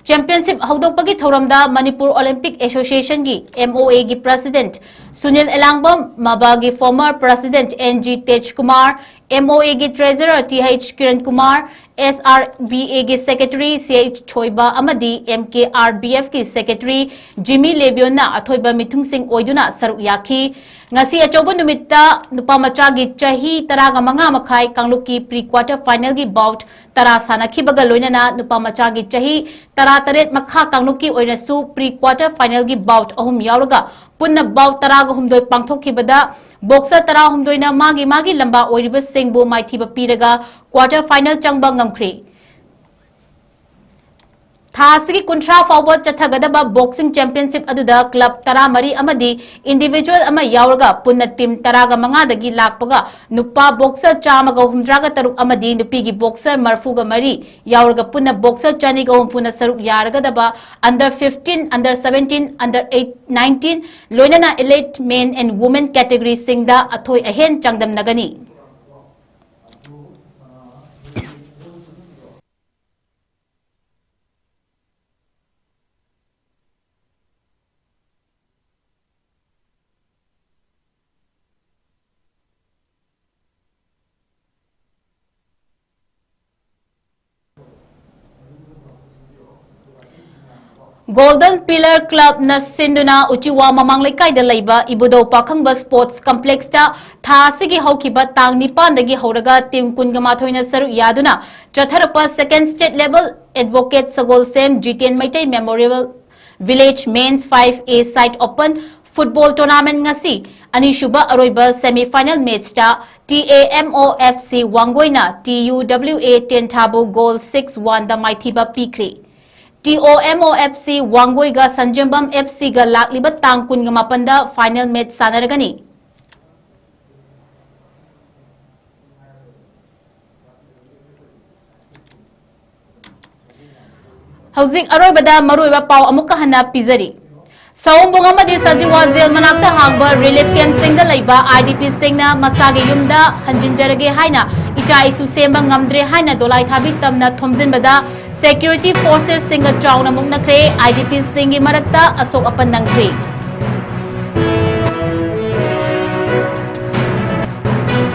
ꯆꯦꯝꯄꯤꯌꯟꯁꯤꯞ ꯍꯧꯗꯣꯛꯄꯒꯤ ꯊꯧꯔꯝꯗ ꯃꯅꯤꯄꯨꯔ ꯑꯣꯂꯤꯝꯄꯤꯛ ꯑꯦꯁꯣꯁꯤꯌꯦꯁꯟꯒꯤ, ꯑꯦꯝ ꯑꯣ ꯑꯦꯒꯤ ꯄ꯭ꯔꯁꯤꯗꯦꯟꯠ ꯁꯨꯅꯤꯜ ꯑꯦꯂꯥꯡꯕꯝ, ꯃꯕꯥꯒꯤ former president N G Tejkumar, M O ꯑꯦꯒꯤ treasurer T H Kiran Kumar, S R B ꯑꯦꯒꯤ ꯁꯦꯀ꯭ꯔꯦꯇꯔꯤ ꯁꯤ ꯑꯩꯆ ꯊꯣꯏꯕ ꯑꯃꯗꯤ ꯑꯦꯝ ꯀꯦ ꯑꯥꯔ ꯕꯤ ꯑꯦꯐꯀꯤ ꯁꯦꯀ꯭ꯔꯦꯇꯔꯤ ꯖꯤꯃꯤ ꯂꯦꯕꯤꯌꯣꯟꯅ ꯑꯊꯣꯏꯕ ꯃꯤꯊꯨꯡꯁꯤꯡ ꯑꯣꯏꯗꯨꯅ ꯁꯔꯨꯛ ꯌꯥꯈꯤ꯫ ꯉꯁꯤ ꯑꯆꯧꯕ ꯅꯨꯃꯤꯠꯇ ꯅꯨꯄꯥ ꯃꯆꯥꯒꯤ ꯆꯍꯤ ꯇꯔꯥꯒ ꯃꯉꯥ ꯃꯈꯥꯏ ꯀꯥꯡꯂꯨꯞꯀꯤ ꯄ꯭ꯔꯤ ꯀ꯭ꯋꯥꯔꯇꯔ ꯐꯥꯏꯅꯦꯜꯒꯤ ꯕꯥꯎꯠ ꯇꯔꯥ ꯁꯥꯟꯅꯈꯤꯕꯒ ꯂꯣꯏꯅꯅ ꯅꯨꯄꯥ ꯃꯆꯥꯒꯤ ꯆꯍꯤ ꯇꯔꯥ ꯇꯔꯦꯠ ꯃꯈꯥ ꯀꯥꯡꯂꯨꯞꯀꯤ ꯑꯣꯏꯅꯁꯨ ꯄ꯭ꯔꯤ ꯀ꯭ꯋꯥꯔꯇꯔ ꯐꯥꯏꯅꯦꯜꯒꯤ ꯕꯥꯎꯠ ꯑꯍꯨꯝ ꯌꯥꯎꯔꯒ ꯄꯨꯟꯅ ꯕꯥꯎꯠ ꯇꯔꯥꯒ ꯍꯨꯝꯗꯣꯏ ꯄꯥꯡꯊꯣꯛꯈꯤꯕꯗ ꯕꯣꯛꯁꯔ ꯇꯔꯥꯍꯨꯝꯗꯣꯏꯅ ꯃꯥꯒꯤ ꯃꯥꯒꯤ ꯂꯝꯕꯥ ꯑꯣꯏꯔꯤꯕꯁꯤꯡꯕꯨ ꯃꯥꯏꯊꯤꯕ ꯄꯤꯔꯒ ꯀ꯭ꯋꯥꯔꯇꯔ ꯐꯥꯏꯅꯦꯜ ꯆꯪꯕ ꯉꯝꯈ꯭ꯔꯦ꯫ ꯊꯥ ꯑꯁꯤꯒꯤ ꯀꯨꯟꯊ꯭ꯔꯥ ꯐꯥꯎꯕ ꯆꯠꯊꯒꯗꯕ boxing championship ꯑꯗꯨꯗ club ꯇꯔꯥꯃꯔꯤ ꯑꯃꯗꯤ individual ꯑꯃ ꯌꯥꯎꯔꯒ ꯄꯨꯟꯅ team ꯇꯔꯥꯒ ꯃꯉꯥꯗꯒꯤ ꯂꯥꯛꯄꯒ ꯅꯨꯄꯥ boxer ꯆꯥꯝꯃꯒ ꯍꯨꯝꯗ꯭ꯔꯥꯒ ꯇꯔꯨꯛ ꯑꯃꯗꯤ ꯅꯨꯄꯤꯒꯤ boxer ꯃꯔꯐꯨꯒ ꯃꯔꯤ ꯌꯥꯎꯔꯒ ꯄꯨꯟꯅ boxer ꯆꯅꯤꯒ ꯍꯨꯝꯐꯨꯅ ꯁꯔꯨꯛ ꯌꯥꯔꯒꯗꯕ under fifteen, under seventeen, under eight, nineteen, ꯂꯣꯏꯅꯅ elite men and women categoryꯁꯤꯡꯗ ꯑꯊꯣꯏ ꯑꯍꯦꯟ ꯆꯥꯡꯗꯝꯅꯒꯅꯤ꯫ Golden Pillar Clubꯅ ꯁꯤꯟꯗꯨꯅ ꯎꯆꯤꯋꯥ ꯃꯃꯥꯡ ꯂꯩꯀꯥꯏꯗ ꯂꯩꯕ ꯏꯕꯨꯙꯧ ꯄꯥꯈꯪꯕ Sports Complexꯇ ꯊꯥ ꯑꯁꯤꯒꯤ ꯍꯧꯈꯤꯕ ꯇꯥꯡ ꯅꯤꯄꯥꯟꯗꯒꯤ ꯍꯧꯔꯒ team ꯀꯨꯟꯒ ꯃꯥꯊꯣꯏꯅ ꯁꯔꯨꯛ ꯌꯥꯗꯨꯅ ꯆꯠꯊꯔꯛꯄ Second State Level Advocate Sagolsem Jiten Meitei Memorial Village Men's five A Side Open Football Tournament ꯉꯁꯤ ꯑꯅꯤꯁꯨꯕ ꯑꯔꯣꯏꯕ semi final matchꯇ T A M O F C ꯋꯥꯡꯒꯣꯏꯅ T U W A ꯇꯦꯟꯊꯥꯕꯨ goal six one ꯗ ꯃꯥꯏꯊꯤꯕ ꯄꯤꯈ꯭ꯔꯦ꯫ T O M O F C ꯋꯥꯡꯒꯣꯏꯒ ꯁꯟꯖꯦꯝꯕꯝ F Cꯒ ꯂꯥꯛꯂꯤꯕ ꯇꯥꯡ ꯀꯨꯟꯒ ꯃꯥꯄꯟꯗ final match ꯁꯥꯟꯅꯔꯒꯅꯤ꯫ ꯍꯧꯖꯤꯛ ꯑꯔꯣꯏꯕꯗ ꯃꯔꯨꯑꯣꯏꯕ ꯄꯥꯎ ꯑꯃꯨꯛꯀ ꯍꯟꯅ ꯄꯤꯖꯔꯤ꯫ ꯁꯑꯣꯝꯕꯨꯡ ꯑꯃꯗꯤ ꯁꯖꯤꯋꯥ ꯖꯦꯜ ꯃꯅꯥꯛꯇ ꯍꯥꯡꯕ relief campꯁꯤꯡꯗ ꯂꯩꯕ IDPꯁꯤꯡꯅ ꯃꯁꯥꯒꯤ ꯌꯨꯝꯗ ꯍꯟꯖꯤꯟꯖꯔꯒꯦ ꯍꯥꯏꯅ ꯏꯆꯥ ꯏꯁꯨ ꯁꯦꯝꯕ ꯉꯝꯗ꯭ꯔꯦ ꯍꯥꯏꯅ ꯗꯣꯂꯥꯏ ꯊꯥꯕꯤ ꯇꯝꯅ ꯊꯣꯝꯖꯤꯟꯕꯗ security forcesꯁꯤꯡꯒ ꯆꯥꯎꯅ ꯃꯨꯛꯅꯈ꯭ꯔꯦ꯫ IDPꯁꯤꯡꯒꯤ ꯃꯔꯛꯇ ꯑꯁꯣꯛ ꯑꯄꯟ ꯅꯪꯈ꯭ꯔꯦ꯫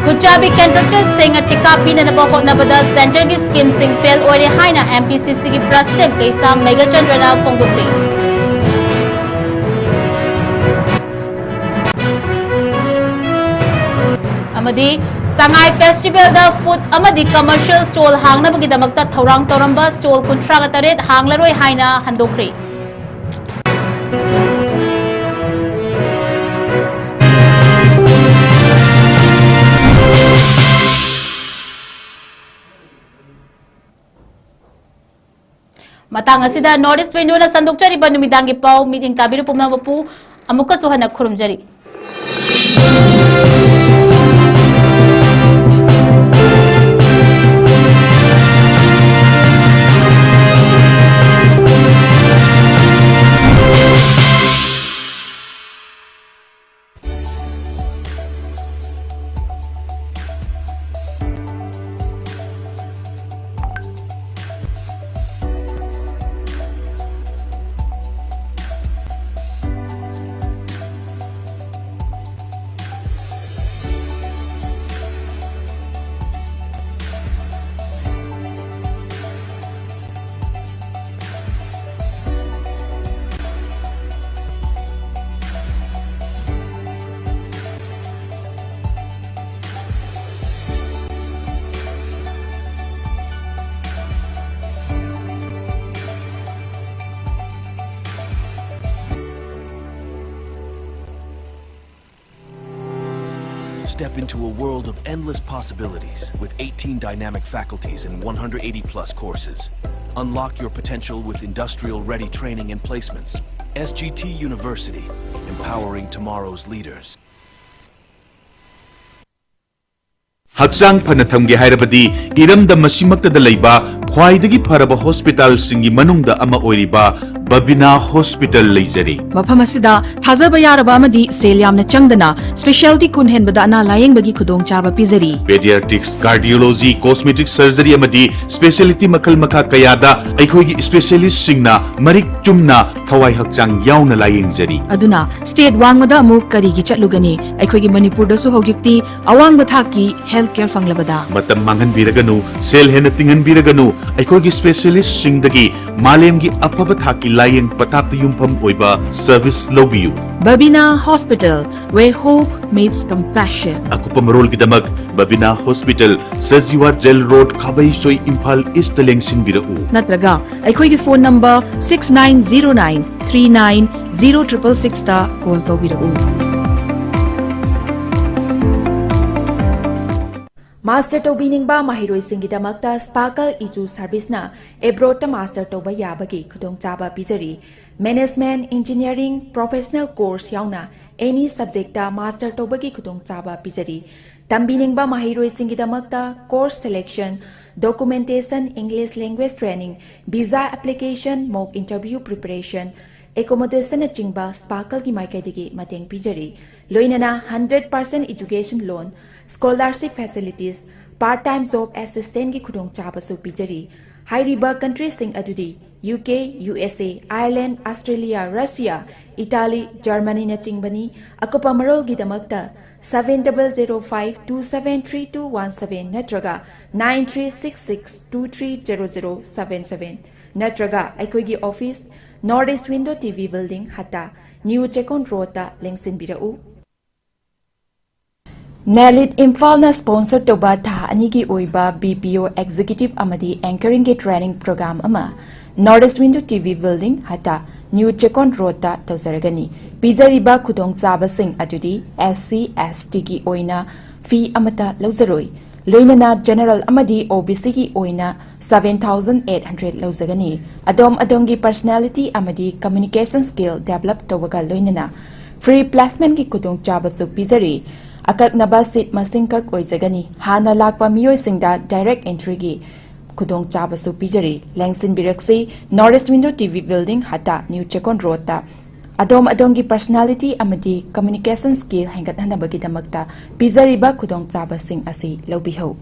ꯈꯨꯠꯆꯥꯕꯤ contractorꯁꯤꯡꯅ ꯊꯤꯀꯥ ꯄꯤꯅꯅꯕ ꯍꯣꯠꯅꯕꯗ centreꯒꯤ schemeꯁꯤꯡ fail ꯑꯣꯏꯔꯦ ꯍꯥꯏꯅ MPCCꯒꯤ president ꯀꯩꯁꯥꯝ ꯃꯦꯘꯆꯟꯗ꯭ꯔꯅ ꯐꯣꯡꯗꯣꯛꯂꯤ꯫ ꯑꯃꯗꯤ ꯁꯉꯥꯏ festivalꯗ food ꯑꯃꯗꯤ commercial stall ꯍꯥꯡꯅꯕꯒꯤꯗꯃꯛꯇ ꯊꯧꯔꯥꯡ ꯇꯧꯔꯝꯕ stall ꯀꯨꯟꯊ꯭ꯔꯥꯒ ꯇꯔꯦꯠ ꯍꯥꯡꯂꯔꯣꯏ ꯍꯥꯏꯅ ꯍꯟꯗꯣꯛꯈ꯭ꯔꯦ꯫ ꯃꯇꯥꯡ ꯑꯁꯤꯗ North East Window ꯅ ꯁꯟꯗꯣꯛꯆꯔꯤꯕ ꯅꯨꯃꯤꯗꯥꯡꯒꯤ ꯄꯥꯎ ꯃꯤꯠꯌꯦꯡ ꯇꯥꯕꯤꯔꯤꯕ ꯄꯨꯝꯅꯃꯛꯄꯨ ꯑꯃꯨꯛꯀꯁꯨ ꯍꯟꯅ ꯈꯨꯔꯨꯝꯖꯔꯤ꯫ Step into a world of endless possibilities with eighteen dynamic faculties and one hundred eighty plus courses. Unlock your potential with industrial ready training and placements. S G T University, empowering tomorrow's leaders. ꯍꯛꯆꯥꯡ ꯐꯅ ꯊꯝꯒꯦ ꯍꯥꯏꯔꯕꯗꯤ ꯏꯔꯝꯗꯝ ꯑꯁꯤꯃꯛꯇꯗ ꯂꯩꯕ ꯈ꯭ꯋꯥꯏꯗꯒꯤ ꯐꯔꯕ ꯍꯣꯁꯄꯤꯇꯥꯜꯁꯤꯡꯒꯤ ꯃꯅꯨꯡꯗ ꯑꯃ ꯑꯣꯏꯔꯤꯕ ꯕꯕꯤꯅꯥ ꯍꯣꯁꯄꯤꯇꯥꯜ ꯂꯩꯖꯔꯤ꯫ ꯃꯐꯝ ꯑꯁꯤꯗ ꯊꯥꯖꯕ ꯌꯥꯔꯕ ꯑꯃꯗꯤ ꯁꯦꯜ ꯌꯥꯝꯅ ꯆꯪꯗꯅ specialty ꯀꯨꯟ ꯍꯦꯟꯕꯗ ꯑꯅꯥ ꯂꯥꯌꯦꯡꯕꯒꯤ ꯈꯨꯗꯣꯡꯆꯥꯕ ꯄꯤꯖꯔꯤ꯫ Pediatrics, cardiology, cosmetic surgery ꯑꯃꯗꯤ specialty ꯃꯈꯜ ꯃꯈꯥ ꯀꯌꯥꯗ ꯑꯩꯈꯣꯏꯒꯤ specialistꯁꯤꯡꯅ ꯃꯔꯤꯛ ꯆꯨꯝꯅ ꯊꯋꯥꯏ ꯍꯛꯆꯥꯡ ꯌꯥꯎꯅ ꯂꯥꯌꯦꯡꯖꯔꯤ꯫ ꯑꯗꯨꯅ state ꯋꯥꯡꯃꯗ ꯑꯃꯨꯛ ꯀꯔꯤꯒꯤ ꯆꯠꯂꯨꯒꯅꯤ? ꯑꯩꯈꯣꯏꯒꯤ ꯃꯅꯤꯄꯨꯔꯗꯁꯨ ꯍꯧꯖꯤꯛꯇꯤ ꯑꯋꯥꯡꯕ ꯊꯥꯛꯀꯤ health care ꯐꯪꯂꯕꯗ꯫ ꯃꯇꯝ ꯃꯥꯡꯍꯟꯕꯤꯔꯒꯅꯨ, ꯁꯦꯜ ꯍꯦꯟꯅ ꯇꯤꯡꯍꯟꯕꯤꯔꯒꯅꯨ, ꯑꯩꯈꯣꯏꯒꯤ specialistꯁꯤꯡꯗꯒꯤ ꯃꯥꯂꯦꯝꯒꯤ ꯑꯐꯕ ꯊꯥꯛꯀꯤ ꯂꯥꯌꯦꯡ ꯄꯊꯥꯞꯇ ꯌꯨꯝꯐꯝ ꯑꯣꯏꯕ service ꯂꯧꯕꯤꯌꯨ꯫ Babina Hospital, where hope meets compassion. ꯑꯀꯨꯞꯄ ꯃꯔꯣꯜꯒꯤꯗꯃꯛ Babina Hospital, Sajiwa Jail Road, ꯈꯥꯕꯩꯁꯣꯏ, Imphal Eastꯇ ꯂꯦꯡꯁꯤꯟꯕꯤꯔꯛꯎ꯫ ꯅꯠꯇ꯭ꯔꯒ ꯑꯩꯈꯣꯏꯒꯤ phone number six nine zero nine three nine zero triple sixꯇ call ꯇꯧꯕꯤꯔꯛꯎ꯫ ꯃꯥꯁꯇꯔ ꯇꯧꯕꯤꯅꯤꯡꯕ ꯃꯍꯩꯔꯣꯏꯁꯤꯡꯒꯤꯗꯃꯛꯇ ꯁ꯭ꯄꯥꯔꯀꯜ ꯏꯖꯨ ꯁꯔꯚꯤꯁꯅ ꯑꯦꯕ꯭ꯔꯣꯗꯇ ꯃꯥꯁꯇꯔ ꯇꯧꯕ ꯌꯥꯕꯒꯤ ꯈꯨꯗꯣꯡꯆꯥꯕ ꯄꯤꯖꯔꯤ꯫ ꯃꯦꯅꯦꯖꯃꯦꯟꯠ, ꯏꯟꯖꯤꯅꯤꯌꯥꯔꯤꯡ, ꯄ꯭ꯔꯣꯐꯦꯁꯅꯦꯜ ꯀꯣꯔꯁ ꯌꯥꯎꯅ ꯑꯦꯅꯤ ꯁꯕꯖꯦꯛꯇ ꯃꯥꯁꯇꯔ ꯇꯧꯕꯒꯤ ꯈꯨꯗꯣꯡꯆꯥꯕ ꯄꯤꯖꯔꯤ꯫ ꯇꯝꯕꯤꯅꯤꯡꯕ ꯃꯍꯩꯔꯣꯏꯁꯤꯡꯒꯤꯗꯃꯛꯇ course selection, documentation, English language training, visa application, mock interview preparation, ꯑꯦꯀꯣꯃꯣꯗꯦꯁꯟꯅꯆꯤꯡꯕ ꯁ꯭ꯄꯥꯔꯀꯜꯒꯤ ꯃꯥꯏꯀꯩꯗꯒꯤ ꯃꯇꯦꯡ ꯄꯤꯖꯔꯤ꯫ ꯂꯣꯏꯅꯅ hundred percent education loan, scholarship facilities, part time job ꯑꯦꯁꯤꯁꯇꯦꯟꯠꯀꯤ ꯈꯨꯗꯣꯡꯆꯥꯕꯁꯨ ꯄꯤꯖꯔꯤ꯫ ꯍꯥꯏꯔꯤꯕ ꯀꯟꯇ꯭ꯔꯤꯁꯤꯡ ꯑꯗꯨꯗꯤ U K, U S A, Ireland, Australia, Russia, Italy, ꯖꯔꯃꯅꯤꯅꯆꯤꯡꯕꯅꯤ꯫ ꯑꯀꯨꯞꯄ ꯃꯔꯣꯜꯒꯤꯗꯃꯛꯇ seven double zero five two seven three two one seven ꯅꯠꯇ꯭ꯔꯒ nine three six six two three zero zero seven seven ꯅꯠꯇ꯭ꯔꯒ ꯑꯩꯈꯣꯏꯒꯤ office, North East Window T V Building, Hatta, New Checkon ꯔꯣꯗꯇ ꯂꯦꯡꯁꯤꯟꯕꯤꯔꯛꯎ꯫ ꯅꯦꯂꯤꯠ ꯏꯝꯐꯥꯜꯅ ꯁ꯭ꯄꯣꯟꯁꯔ ꯇꯧꯕ ꯊꯥ ꯑꯅꯤꯒꯤ ꯑꯣꯏꯕ B P O executive ꯑꯃꯗꯤ anchoring ꯒꯤ training program ꯑꯃ North East Window T V Building, Hatta, New Checkon ꯔꯣꯗꯇ ꯇꯧꯖꯔꯒꯅꯤ꯫ ꯄꯤꯖꯔꯤꯕ ꯈꯨꯗꯣꯡꯆꯥꯕꯁꯤꯡ ꯑꯗꯨꯗꯤ S C, S T ꯒꯤ ꯑꯣꯏꯅ ꯐꯤ ꯑꯃꯠꯇ ꯂꯧꯖꯔꯣꯏ꯫ ꯂꯣꯏꯅꯅ ꯖꯦꯅꯔꯦꯜ ꯑꯃꯗꯤ O B C ꯒꯤ ꯑꯣꯏꯅ seven thousand eight hundred ꯂꯧꯖꯒꯅꯤ꯫ ꯑꯗꯣꯝ ꯑꯗꯣꯝꯒꯤ personality ꯑꯃꯗꯤ communication skill develop ꯇꯧꯕꯒ ꯂꯣꯏꯅꯅ free placement ꯀꯤ ꯈꯨꯗꯣꯡꯆꯥꯕꯁꯨ ꯄꯤꯖꯔꯤ꯫ ꯑꯀꯛꯅꯕ seat ꯃꯁꯤꯡꯈꯛ ꯑꯣꯏꯖꯒꯅꯤ꯫ ꯍꯥꯟꯅ ꯂꯥꯛꯄ ꯃꯤꯑꯣꯏꯁꯤꯡꯗ direct entry ꯒꯤ ꯈꯨꯗꯣꯡꯆꯥꯕꯁꯨ ꯄꯤꯖꯔꯤ꯫ ꯂꯦꯡꯁꯤꯟꯕꯤꯔꯛꯁꯤ, North East Window T V Building, Hatta, New Checkon ꯔꯣꯗꯇ꯫ ꯑꯗꯣꯝ ꯑꯗꯣꯝꯒꯤ personality ꯑꯃꯗꯤ communication skill ꯍꯦꯟꯒꯠꯍꯟꯅꯕꯒꯤꯗꯃꯛꯇ ꯄꯤꯖꯔꯤꯕ ꯈꯨꯗꯣꯡꯆꯥꯕꯁꯤꯡ ꯑꯁꯤ ꯂꯧꯕꯤꯍꯧ꯫